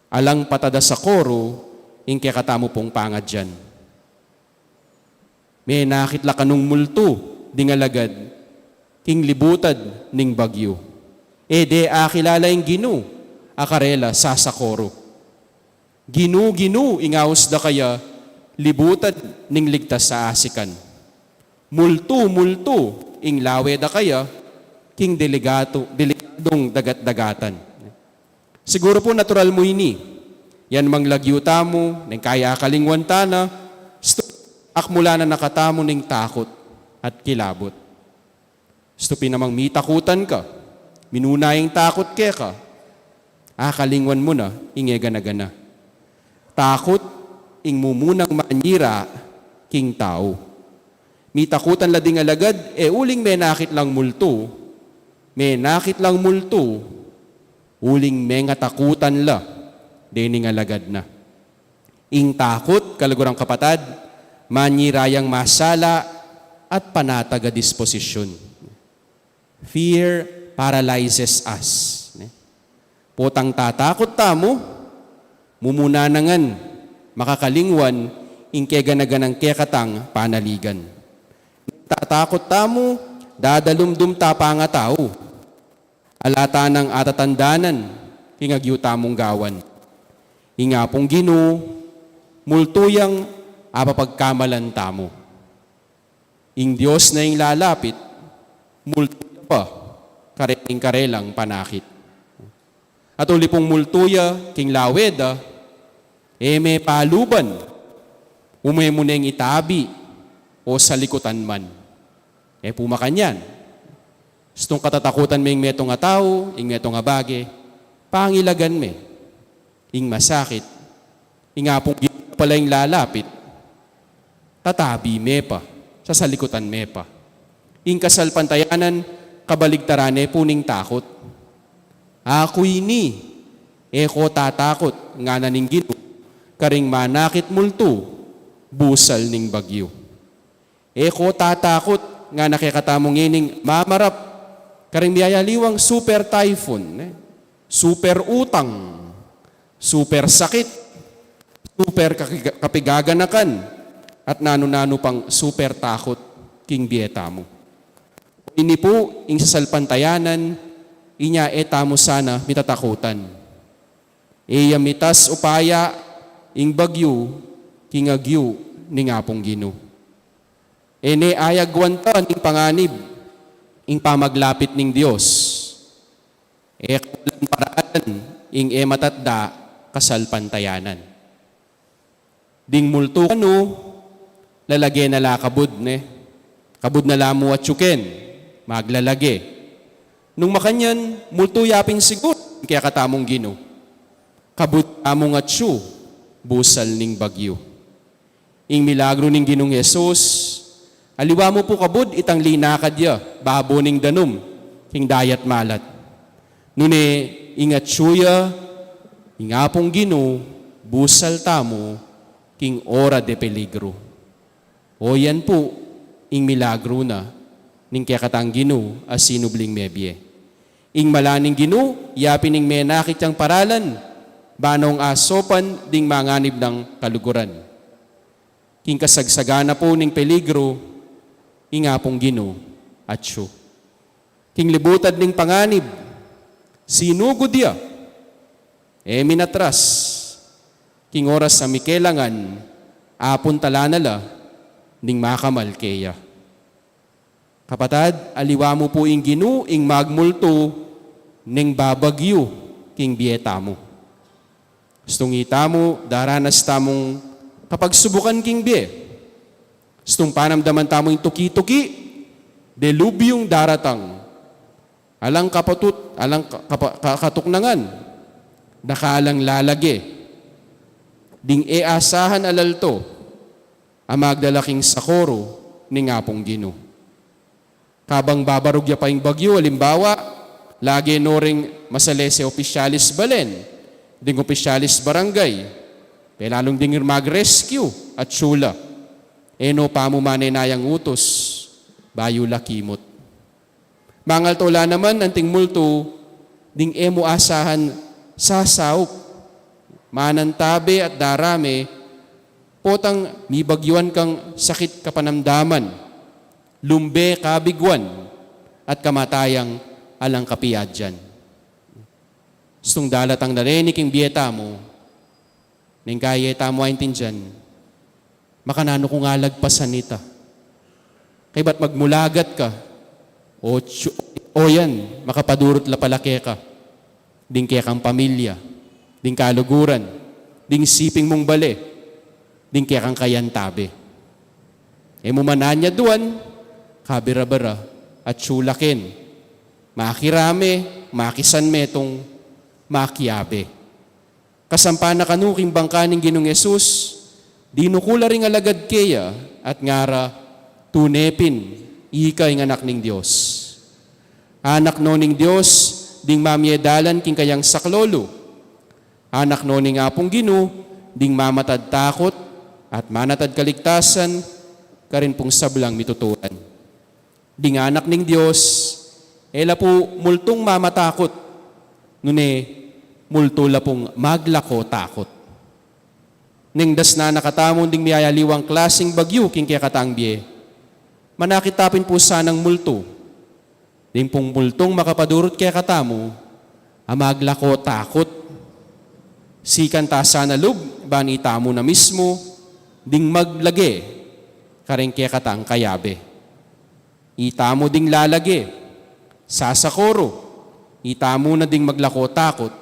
Alang patada sakoru ing kekatamu pung pangadyan. Menakit la kanung multu ding alagad king libutad ning bagyu. E de akilala ing Ginu a karela sasakoru. "Ginu, Ginu," ing aus da kaya, libutad ning ligtas a asikan. "Multu, multu," ing lawe da kaya king delikadu, delikadung dagat-dagatan. Siguru pu natural mu ini. Yan mang lagyu tamu, neng kaya akalingwan ta na, stu-, akmulan na katamu ning takut at kilabut. Stu pin namang mitakutan ka, minuna ing takut keka, akalingwan mu na ing e gana-gana. Takut ing mumunang manyira king tau. Mitakutan la ding alagad, e uling menakit lang multu, menakit lang multu, uling mengatakutan la dening alagad na. Ing takut, kaluguran kapatad, manyira yang masala at panatag a disposisyun. Fear paralyzes us. Ne? Potang tatakut tamu, mumuna na ngan makakalingwan ing kegana-ganang kekatang panaligan. Tatakut tamu, dadalumdum ta pangatau. Ala ta nang atatandanan king agyu tamung gawan. Ing Apung Ginu, multu yang apapagkamalan tamu. Ing Dios na ing lalapit, multu ya pa kareng karelang panakit. At uli pung multu ya king lawe da, e me paluban, ume mu neng itabi o salikutan man. E pu makanyan. Istung katatakutan me ing metung a tau, ing metung a bage, pangilagan me ing masakit, ing Apung Ginu pala ing lalapit, tatabi me pa, sasalikutan me pa. Ing kasalpantayanan, kabaligtaran ne pu ning takut. Aku ini, e ko tatakut, ngana ning Ginu, karing manakit multu, busal ning bagyu. E ko tatakut, ngana kekatamu ngening mamarap karing miyayaliwang super typhoon, ne? Super utang, super sakit, super kaki-, kapigaganakan, at nanu-nanu pang super takut king bie tamu. Ini pu ing sasalpantayanan, inya e tamu sana mitatakutan. E ya mitas upaya ing bagyu king agyu ning Apung Ginu. E ne ayagwan ta ning panganib ing pamaglapit ning Dios. E kawalan paralan ing e matatda kasalpantayanan. Ding multu kanu, lalage na la kabud, ne? Kabud na la mu atyu ken, maglalage. Nung makanyan, multu ya pin siguru ing kekatamung Ginu. Kabud ya mung atyu, busal ning bagyu. Ing milagru ning Ginung Jesus, aliwa mu pu kabud itang linakad ya babo ning danum king dayat malat. Nune ing atyu ya, ing Apung Ginu, busal tamu king ora de peligru. O yan pu ing milagru na ning kekatang Ginu a sinubling mebie. Ing mala ning Ginu, ya pin ing menakit yang paralan, ba nong asopan ding manganib nang kaluguran. King kasagsagan na pu ning peligru, ing Apung Ginu atyu. King libutad ning panganib, sinugud ya, e minatras. King oras a mikelangan, apuntalan na la ning makamal keya. Kapatad, aliwa mu pu ing Ginu ing magmultu neng babagyu king bie tamu. Istung itamu, daranas tamung kapagsubukan king bie. Istung panamdaman tamung tuki-tuki, delubyung daratang. Alang kapatut, alang ka-, kapa-, ka-, katuknangan, dakalang lalage. Ding e asahan a lalto, a magdala king sakoru ning Apung Ginu. Kabang babarug ya pa ing bagyu, alimbawa, lage no ring masalese opisyalis balen, ding opisyalis barangay, pelalung ding mag-rescue atyu la. E no pa mu manenaya ing utus, bayu la kimut. Mangalto la naman anting multu ding e mu asahan sasaup, manantabe at darame, potang mibagyuan kang sakit kapanamdaman, lumbe kabiguan, at kamatayang alang kapiadyan. Istung dalatang na reni king bie tamu, neng kaya tamu aintindian, makananu kung alagpasan ita. Kaybat magmulagat ka, o tsu-, o yan, makapadurut la pala keka, ding kekang pamilya, ding kaluguran, ding siping mung bale, ding kekang kayantabe. E mu man anyaduan, kabira-bira, atyu la ken. Makirame, makisanmetung, makiabe. Kasampan na kanu king bangka ning Ginung Jesus, dinukul la ring alagad keya at ngara, Tune pin, ika ing Anak ning Dios. Anak no ning Dios, ding mamie dalan king kayang saklolo. Anak no ning Apung Ginu, ding mamatad takut at manatad kaligtasan, karin pung sablang mituturan. Ding Anak ning Dios, e la pu multung mamatakut, nune multu la pung maglako takut. Neng dasnan na katamu ding miyayaliwang klasing bagyu king kekatang bie, manakit ta pin pu sanang multu. Ding pung multung makapadurut kekatamu, a maglako takut. Sikan ta sana lub, ban itamu na mismu, ding maglage, kareng kekatang kayabe. Itamu ding lalage, sasakoru, itamu na ding maglako takut,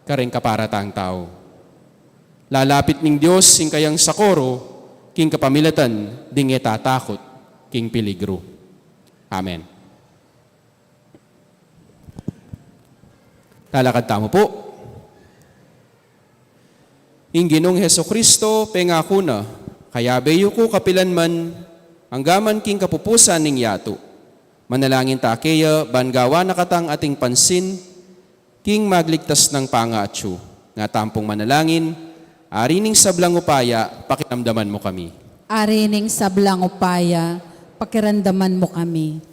kareng kaparatang tau. Lalapit ning Dios ing kayang sakoru, king kapamilatan ding e tatakut, king peligru. Amen. Talakad tamu pu. Ing Ginung Jesucristo, pengaku na, kayabe yu ku kapilan man, angga man king kapupusan ning yatu. Manalangin ta keya, ban gawan na katang ating pansin, king magligtas nang pangaatsu. Nga tampung manalangin, Ari ning sablang upaya, pakiramdaman mu kami. Ari ning sablang upaya, pakiramdaman mu kami.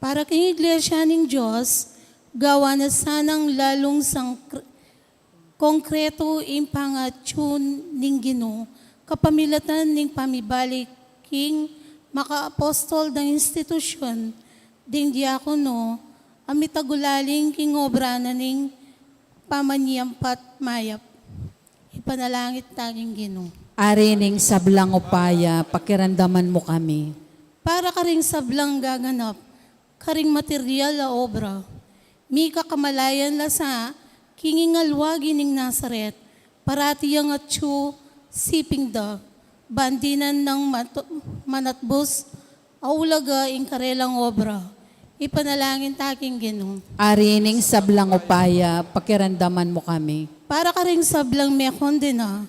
Para king Iglesia ning Dios, gawan na sanang lalung sangkr-, konkretu ing pangatsu ning Ginu, kapamilatan ning pamibalik king makaapostol dang institusyun, ding diakono, a mitagulaling king obra na ning pamanyampat mayap. Ipanalangin ta king Ginu. Ari ning sablang upaya, pakiramdaman mu kami. Para karing sablang gaganap karing material a obra, mika kamalayan la sa king ing alwagi ning Nazaret, parati yang atsu siping da, ban dinan nang matu-, manatbus a ulaga ing karelang obra. Ipanalangin ta king Ginu. Ari ning sablang upaya, pakiramdaman mu kami. Para karing sablang mekondena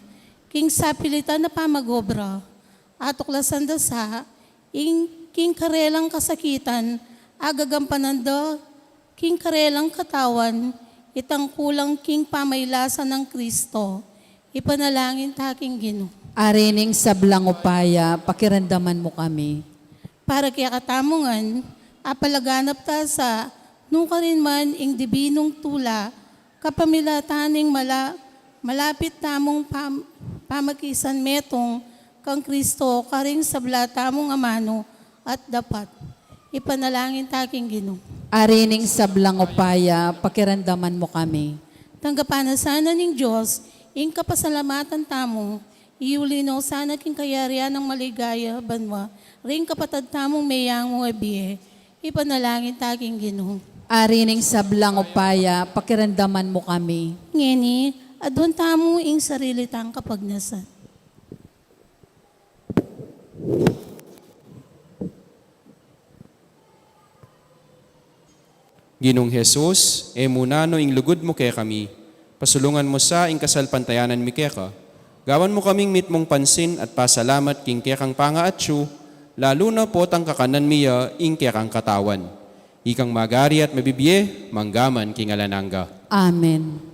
king sapilitan a pamag-obra, atuklasan da sa ing king karelang kasakitan, a gagampanan da king karelang katawan itang kulang king pamailasa nang Kristo. Ipanalangin ta king Ginu. Ari ning sablang upaya, pakiramdaman mu kami. Para kekatamu ngan, apalaganap ta sa nukarin man ing dibinung tula, kapamilatan ning mala-, malapit tamung pam-, pamakisan metung kang Kristo karing sabla tamung amanu at dapat. Ipanalangin ta king Ginu. Ari ning sablang upaya, pakiramdaman mu kami. Tanggapan na sana ning Dios ing kapasalamatan tamu, iuli no sana king kayarian nang maligaya banua ring kapatad tamung meyangu a bie. Ipanalangin ta king Ginu. Ari ning sablang upaya, pakiramdaman mu kami. Ngeni, aduan tamu ing sarili tang kapagnasan. Ginung Jesus, e mu nanu ing lugud mu kekami, pasulungan mu sa ing kasalpantayanan mi keka. Gawan mu kaming mitmung pansin at pasalamat king kekang pangaatsu, lalu na potang kakanan mi ya ing kekang katawan. Ikang magari at mabibie, mangga man king alang angga. Amen.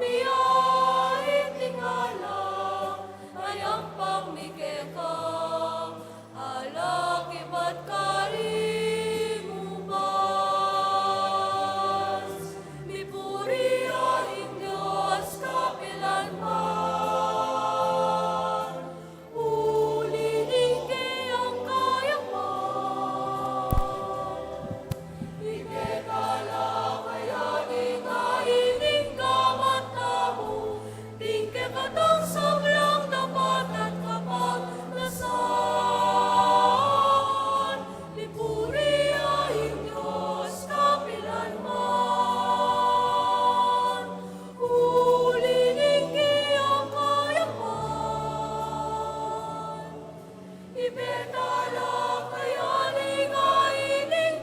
Miyaiti nga ala, ayampang mi keka, ala kibat karing ubas. Mipuri ya ing Dios kapilan man. Uli ning keyang kayapan. Ikekala kaya ning gamat tamu, ding kekatang sablang dapat at kapagnasan. Mipuri ya ing Dios kapilan man. Uli ning keyang kayapan. Ibetala kaya ning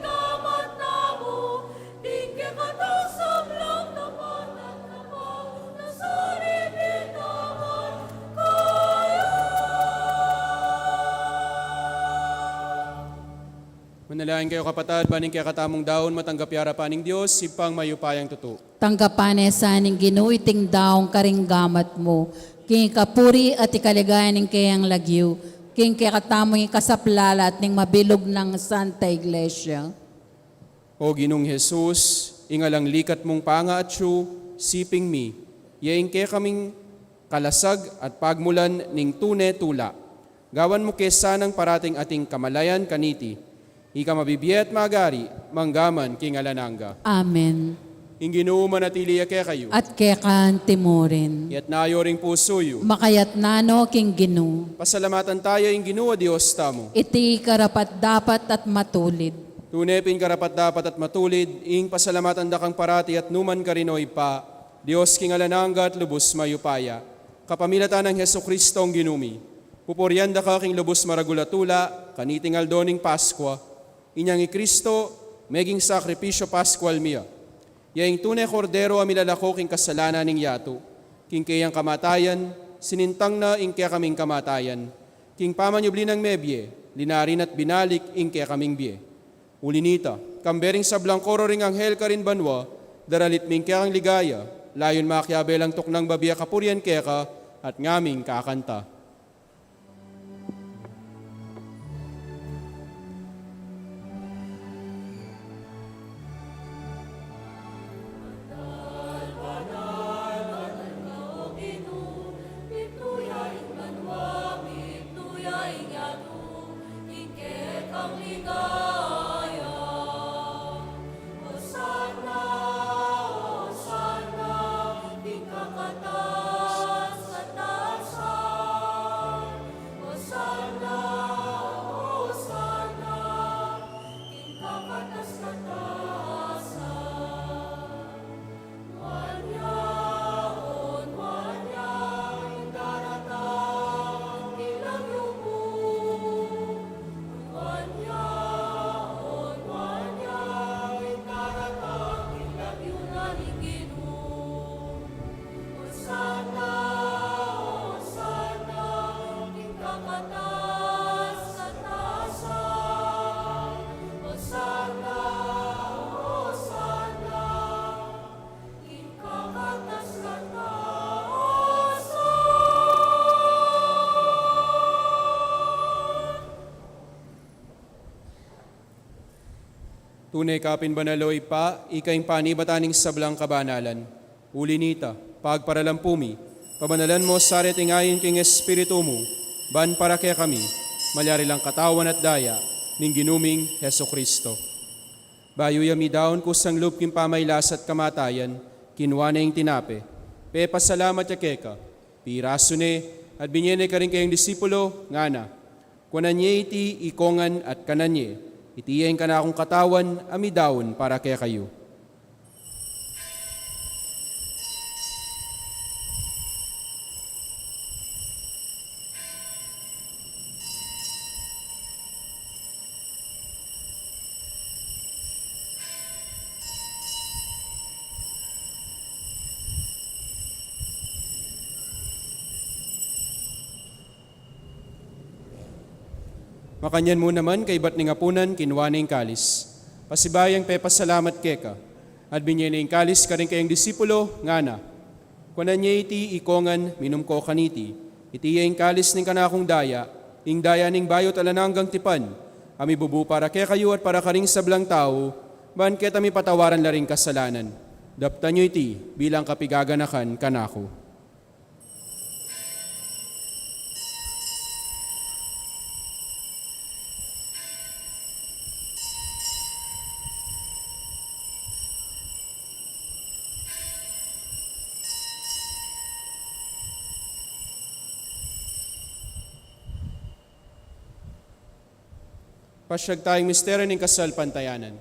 gamat tamu, ding kekatang sablang dapat at kapagnasan. Ibetala kaya. Manalangin kayu, kapatad, ban ing kekatamung daun matanggap ya arapan ning Dios, Ibpang mayupayang tutu. Tanggapan na sa ning Ginu iting daun karing gamat mu, king kapurian at ikaligaya ning keyang lagyu, king kekatamung ikasaplalat ning mabilug nang Santa Iglesia. O Ginung Jesus, ing alang likat mung pangaatsu, siping mi, ya ing kekaming kalasag at pagmulan ning tune tula. Gawan mu ke sanang parating ating kamalayan kaniti, ika mabibie at magari, mangga man king alang angga. Amen. Ing Ginu manatili ya kekayu. At keka naman murin. Itas yu ring pusu yu. Makatas na no king Ginu. Pasalamatan taya ing Ginu a Dios tamu. Iti karapat-dapat at matulid. Tune pin karapat-dapat at matulid, ing pasalamatan da kang parati at nukarin man, O Ibpa, Dios king alang angga at lubus mayupaya. Kapamilatan nang Jesucristong Ginu mi, pupurian da ka king lubus maragul a tula, kaniting aldo ning Paskua. Inyang i Kristo, meging sakripisyu Paskual mi ya. Ya ing tune Kordero a milalako king kasalanan ning yatu. King keyang kamatayan, sinintang na ing kekaming kamatayan. King pamanyubli nang mebie, linari na at binalik ing kekaming bie. Uli na nita, kambe ring sablang koro ring anghel karin banua, daralit mi ing kekang ligaya, layun makiabe lang tuknang babie a kapurian keka, at ngaming kakanta. Tune ka pin banal, o Ibpa, ika ing panibatan ning sablang kabanalan. Uli na nita, pagparalan pu mi, pabanalan mu sa reting ain king Espiritu mu, ban para kekami malyari lang katawan at daya ning Ginu ming Jesucristo. Bayu ya midaun kusang lub king pamailas at kamatayan, kinua ne ing tinape, pepasalamat ya keka, pirasu ne, at binie ne karing kayang disipulo, ngana: Kuanan ye iti ikongan at kanan ye, iti ya ing kanakung katawan a midaun para kekayu. Makanyan mu naman, kaybat ning apunan, kinua ne ing kalis, pasibayu yang pepasalamat keka, at binie ne ing kalis karing kayang disipulo, ngana: Kunan ye iti, ikongan, minum ko kaniti. Iti ya ing kalis ning kanakung daya, ing daya ning bayu at alang anggang tipan, a mibubu para kekayu at para karing sablang tau, ban keta mipatawaran la ring kasalanan. Daptan yu iti bilang kapigaganakan kanaku. Pasiag taya ing misteryu ning kasalpantayanan.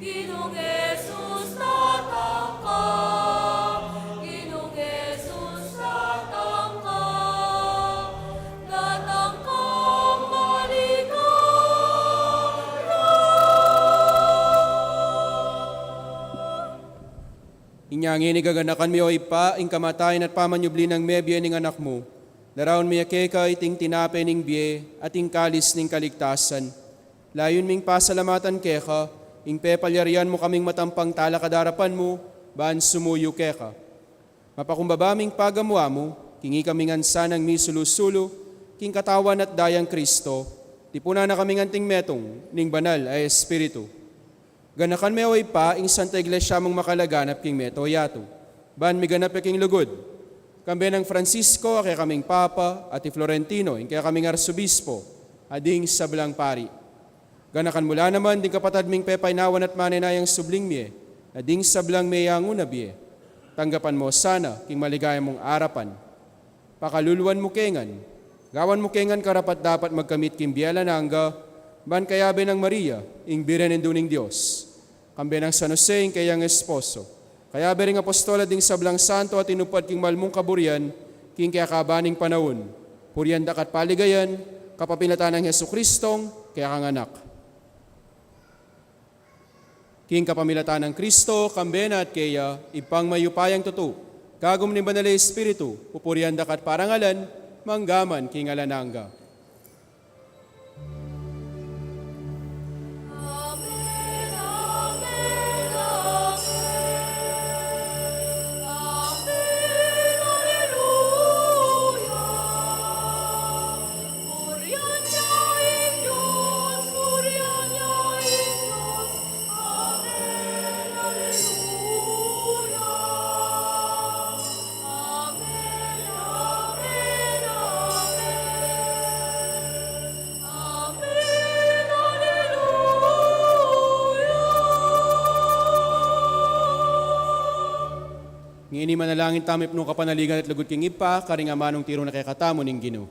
Ginung Jesus, datang ka. Ginung Jesus, datang ka. Datang kang maligaya. Inya ngeni gaganakan mi, o Ibpa, ing kamatayan at pamanyubli nang mebie ning Anak mu. Daraun mi keka iting tinape ning bie at ing kalis ning kaligtasan. Layun ming pasalamatan keka ing pepalyarian mu kaming matampang talakad king arapan mu, ban sumuyu keka. Mapakumbaba ming pagamu-amu, king ikami ngan sanang misulu-sulu king katawan at dayang Kristo, tipunan na kaming anting metung ning Banal a Espiritu. Ganakan me, o Ibpa, ing Santa Iglesia mung makalaganap king mabilug a yatu, ban miganap ya king lugud. Kambe nang Francisco a kekaming Papa, at i Florentino ing kekaming Arsobispo, at ding sablang pari. Ganakan mu la naman ding kapatad ming pepaynawan at manenayang subling mie, at ding sablang meyanguna bie. Tanggapan mu la sana king maligaya mung arapan. Pakaluluan mu ke ngan. Gawan mu ke ngan karapat-dapat magkamit king bie alang angga, ban kayabe nang Maria, ing Birhen Indu ning Dios, kambe nang San Jose ing keyang esposo, kayabe ring apostol at ding sablang santo a tinupad king malmung kaburian king kekaban ning panaun, purian daka at paligayan, kapamilatan nang Jesucristong kekang Anak. King kapamilatan nang Kristo, kambe na at keya, Ibpang mayupayang tutu, kagum ning Banal a Espiritu, pupurian daka at parangalan, mangga man king alang angga. Amen, amen, amen. Amen, alleluia. Purian ya ing Dios, purian ya ing Dios. Amen, alleluia. Amen, amen, amen. Amen, alleluia. Ngeni manalangin tamu ipnung kapanaligan at lugud king Ibpa, karing amanung tiru na kekatamu ning Ginu.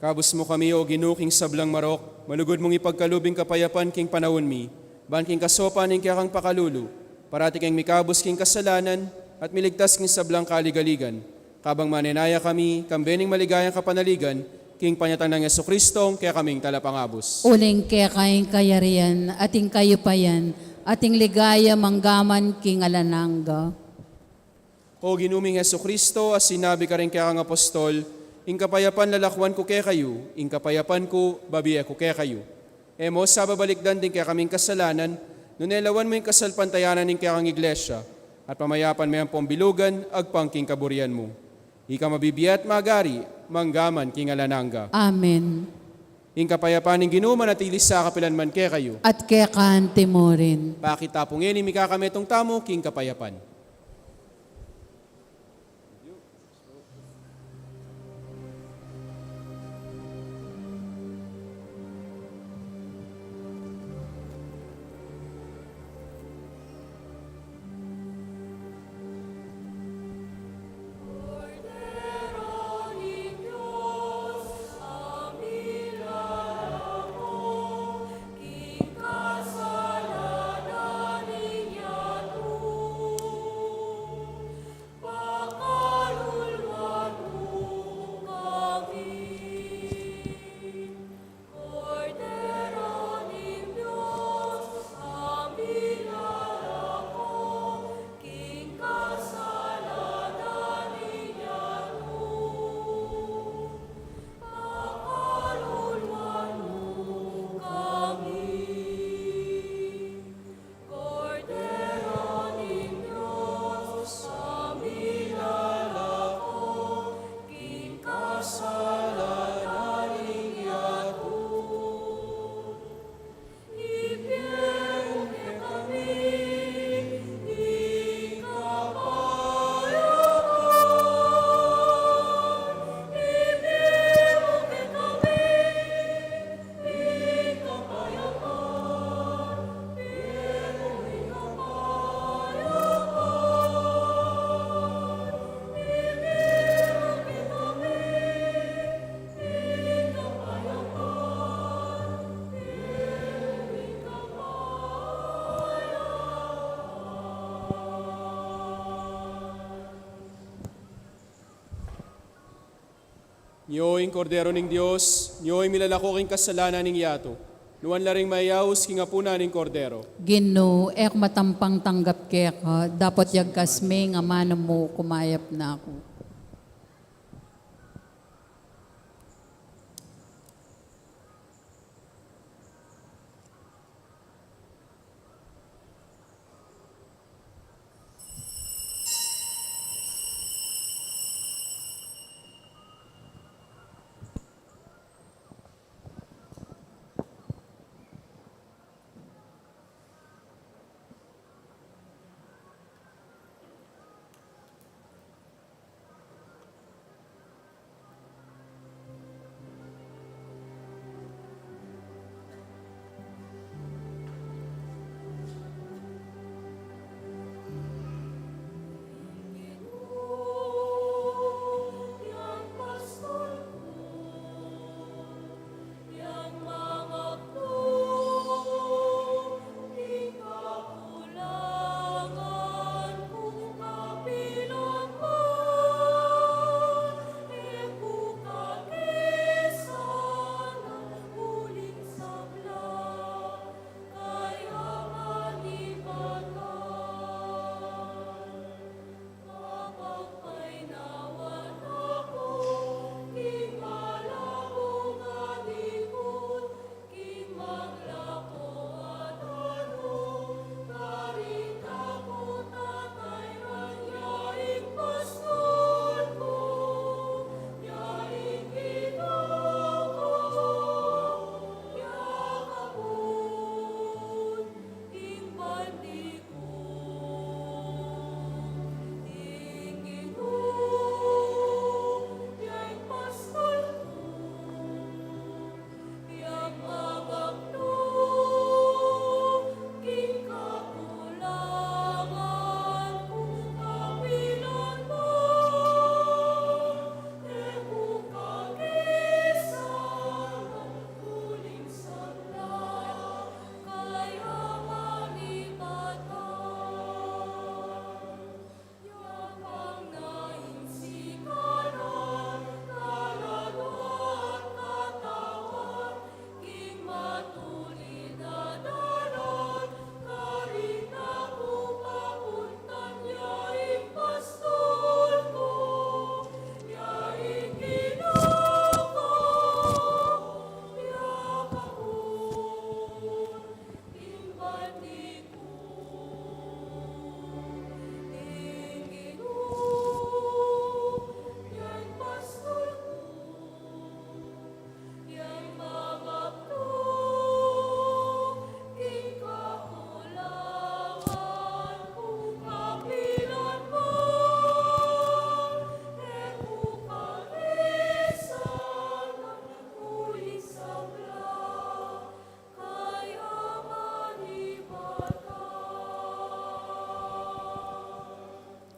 Kabus mu kami, O Ginu, king sablang marok, malugud mung ipagkalub ing kapayapan king panaun mi, ban king kasaupan ning kekang pakalulu, parati keng mikabus king kasalanan, at miligtas king sablang kaligaligan. Kabang manenaya kami, kambe ning maligayang kapanaligan, king panyatang nang Jesucristo, kekaming talapangabus. Uling keka ing kayarian, at ing kayupayan, at ing ligaya manggaman king alang angga. O Ginu ming Jesucristo, a sinabi karing kekang apostol, ing kapayapan lalakwan ku kekayu, ing kapayapan ku babie ku kekayu. E mu sa babalikdan ding kekaming kasalanan, nune lawan mu ing kasalpantayanan ning kekang iglesia, at pamayapan me ampong bilugan, agpang king kaburian mu. Ika mabibie at magari, manggaman king alang angga. Amen. Ing kapayapan ning Ginu manatili sa kapilan man kekayu. At keka anti mu rin. Pakit ta pu ngeni ing mikakametung tamu king kapayapan. Nyo ing Kordero ning Dios, nyo ing milalako king kasalanan ning yatu. Nuan la ring mayayaus king apunan ning Kordero. Ginu, e ku matampang tanggap keka, dapot yagkas me ing amanu mu, kumayap na ku.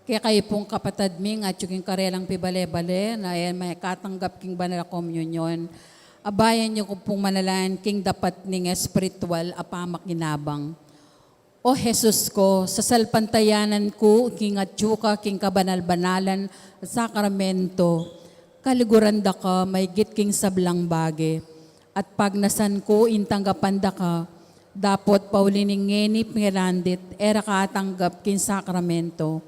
Kekayu pung kapatad mi, nung atyu king karelang pibale-bale, na e makatanggap king banal a komunyon, abayan yu ku pung manalangin king dapat ning espiritual a pamakinabang. O Jesus ku, sasalpantayanan ku king atyu ka king kabanal-banalan a sakramento, kaliguran da ka maigit king sablang bage, at pagnasan ku ing tanggapan da ka, dapot pauli ning ngeni pingirandit, e ra ka atanggap king sakramento.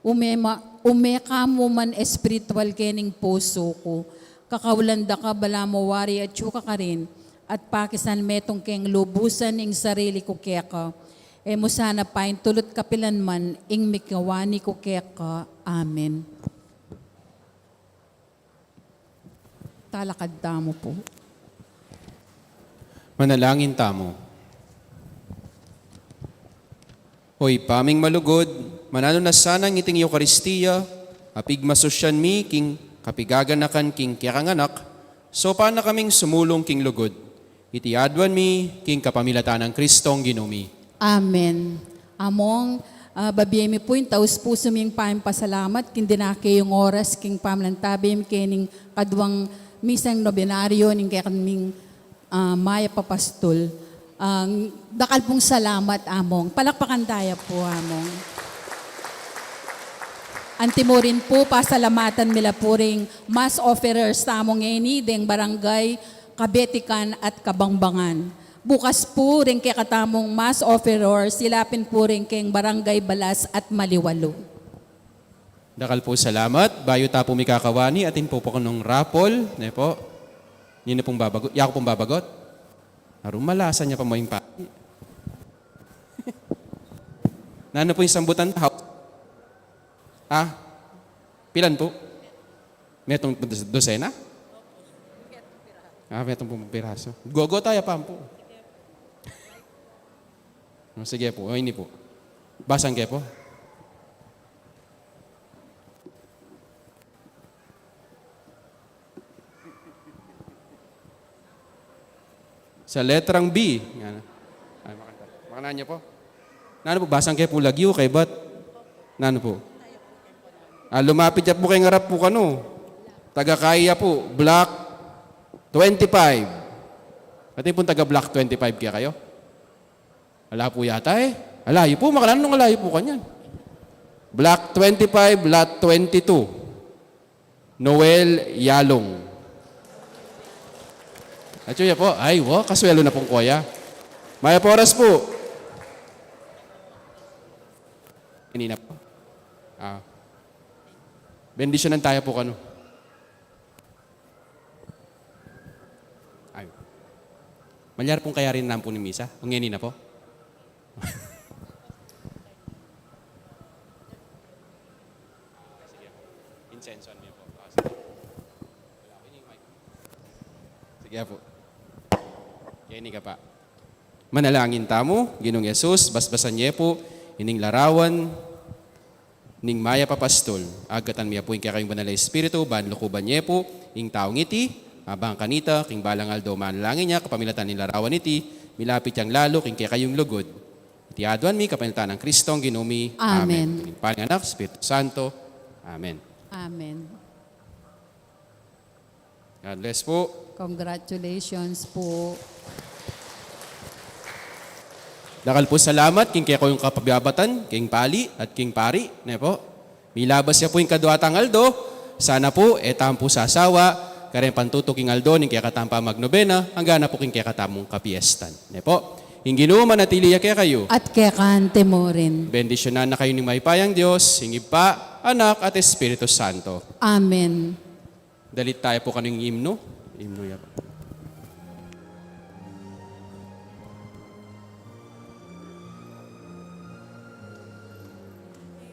Ume ma-, ume ka mu man espiritual kening pusu ku, kakaulan da ka balamu wari atyu ka karin, at pakisan metung keng lubusan ing sarili ku keka. E mu sana paintulut kapilan man ing mikawani ku keka. Amen. Talakad tamu pu. Manalangin tamu. O Ibpa ming malugud, mananu na sanang iting Eukaristia a pigmasusyan mi king kapigaganakan king kekang Anak, saupan na kaming sumulung king lugud. Iti aduan mi king kapamilatan nang Kristong Ginu mi. Amen. Among, ah, babie mi pu ing taus pusu ming pamipasalamat king dinake yung oras king pamlantabe mi kening kaduang misang nobenaryo ning kekaming, ah, mayap a pastul. Ah, dakal pung salamat, Among. Palakpakan taya pu, Among. Antimurin pu, pasalamatan mi la pu ring mass offerers tamu ngeni deng barangay Kabetikan at Kabangbangan. Bukas pu, ring kekatamung mass offerers, silapin pu ring keng barangay Balas at Maliwalu. Dakal pu salamat. Bayu ta pu mikakawani, atin pu pu kanung raffle, ne pu? Ninu pung babagot? Yaku pung babagot? Aru, malasan ya pa mu ing pati. Nanu pu ing sambutan ta? Ah, pilan pu? Metung dos-, dosena? Ah, metung pung pirasu. Gogo taya pa pu. O, sige pu. O, ini pu. Basan ke pu. Sa letrang B. Yan. Ay, makanta. Makanyan pu. Nanu pu, basan ke pu lagyu, kaybat? Nanu pu? Ah, lumapit ya pu keng arap pu kanu. Taga kayi ya pu, Block twenty-five. Atin pung taga Block twenty-five kekayu? Ala pu yata e. Ala, yu pu, makananu nung ala yu pu kanyan. Block twenty-five, Lot twenty-two. Noel Yalong. Atyu ya pu. Ay, wa, kaswelu na pung kuya. Mayap a oras pu. Ini na pu. Ah. Bendisyunan taya pu kanu. Ay. Malyari pung kayari na pu ning misa. O, ngeni na pu. Insenso mi pu. Ah, sige. Sige pu. Ngeni ka pa. Manalangin tamu. Ginung Jesus, basbasan ye pu ining larawan ning mayap a pastul. Agkatan mi ya pu ing kekayung Banal a Espiritu, ban lukuban ye pu ing taung iti, abang kanita king balang aldo manalangin ya kapamilatan ning larawan iti, milapit yang lalu king kekayung lugud. Iti aduan mi kapamilatan nang Kristong Ginu mi. Amen. Amen. King pangalan ning Anak, Espiritu Santo. Amen. Amen. God bless pu. Congratulations pu. Dakal pu salamat king kekayung kapababatan, king pali at king pari, ne pu. Milabas ya pu ing kadua tang aldo, sana pu e tamu pu sasawa kareng pantutu king aldo ning kekatamung pamagnobena, anggang na pu king kekatamung kapiestan, ne pu. Ing Ginu manatili ya kekayu. At keka mu rin. Bendisyunan na kayu ning mayupayang Dios, ing Ibpa, Anak, at Espiritu Santo. Amen. Dalit taya pu kanu ing imnu. Imnu ya pu.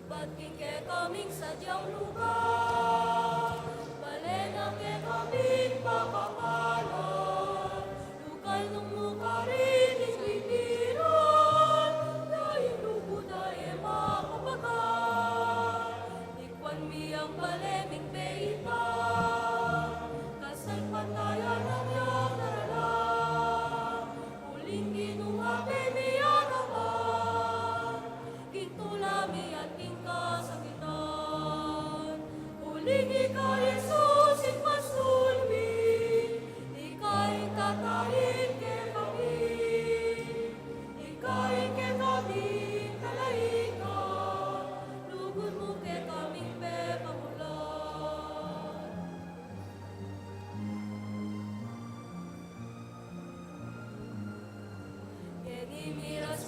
Ibat king kekaming sadyang lugar, bale na kekaming pakapalad, lukal nung lukarin ing pikiran, dayang lugud a e mapapagal. Ikwan mi yang bale ming peitan, kasalpantayanan yang daralan, uling Ginu a pemiarapan, king tula mi at king kasakitan.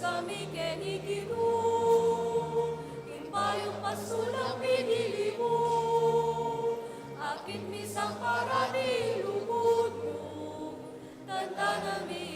Kami keni Ginu, ing bayung pasulak pinili mu, akit mi sang parati lugud mu, tandanan mi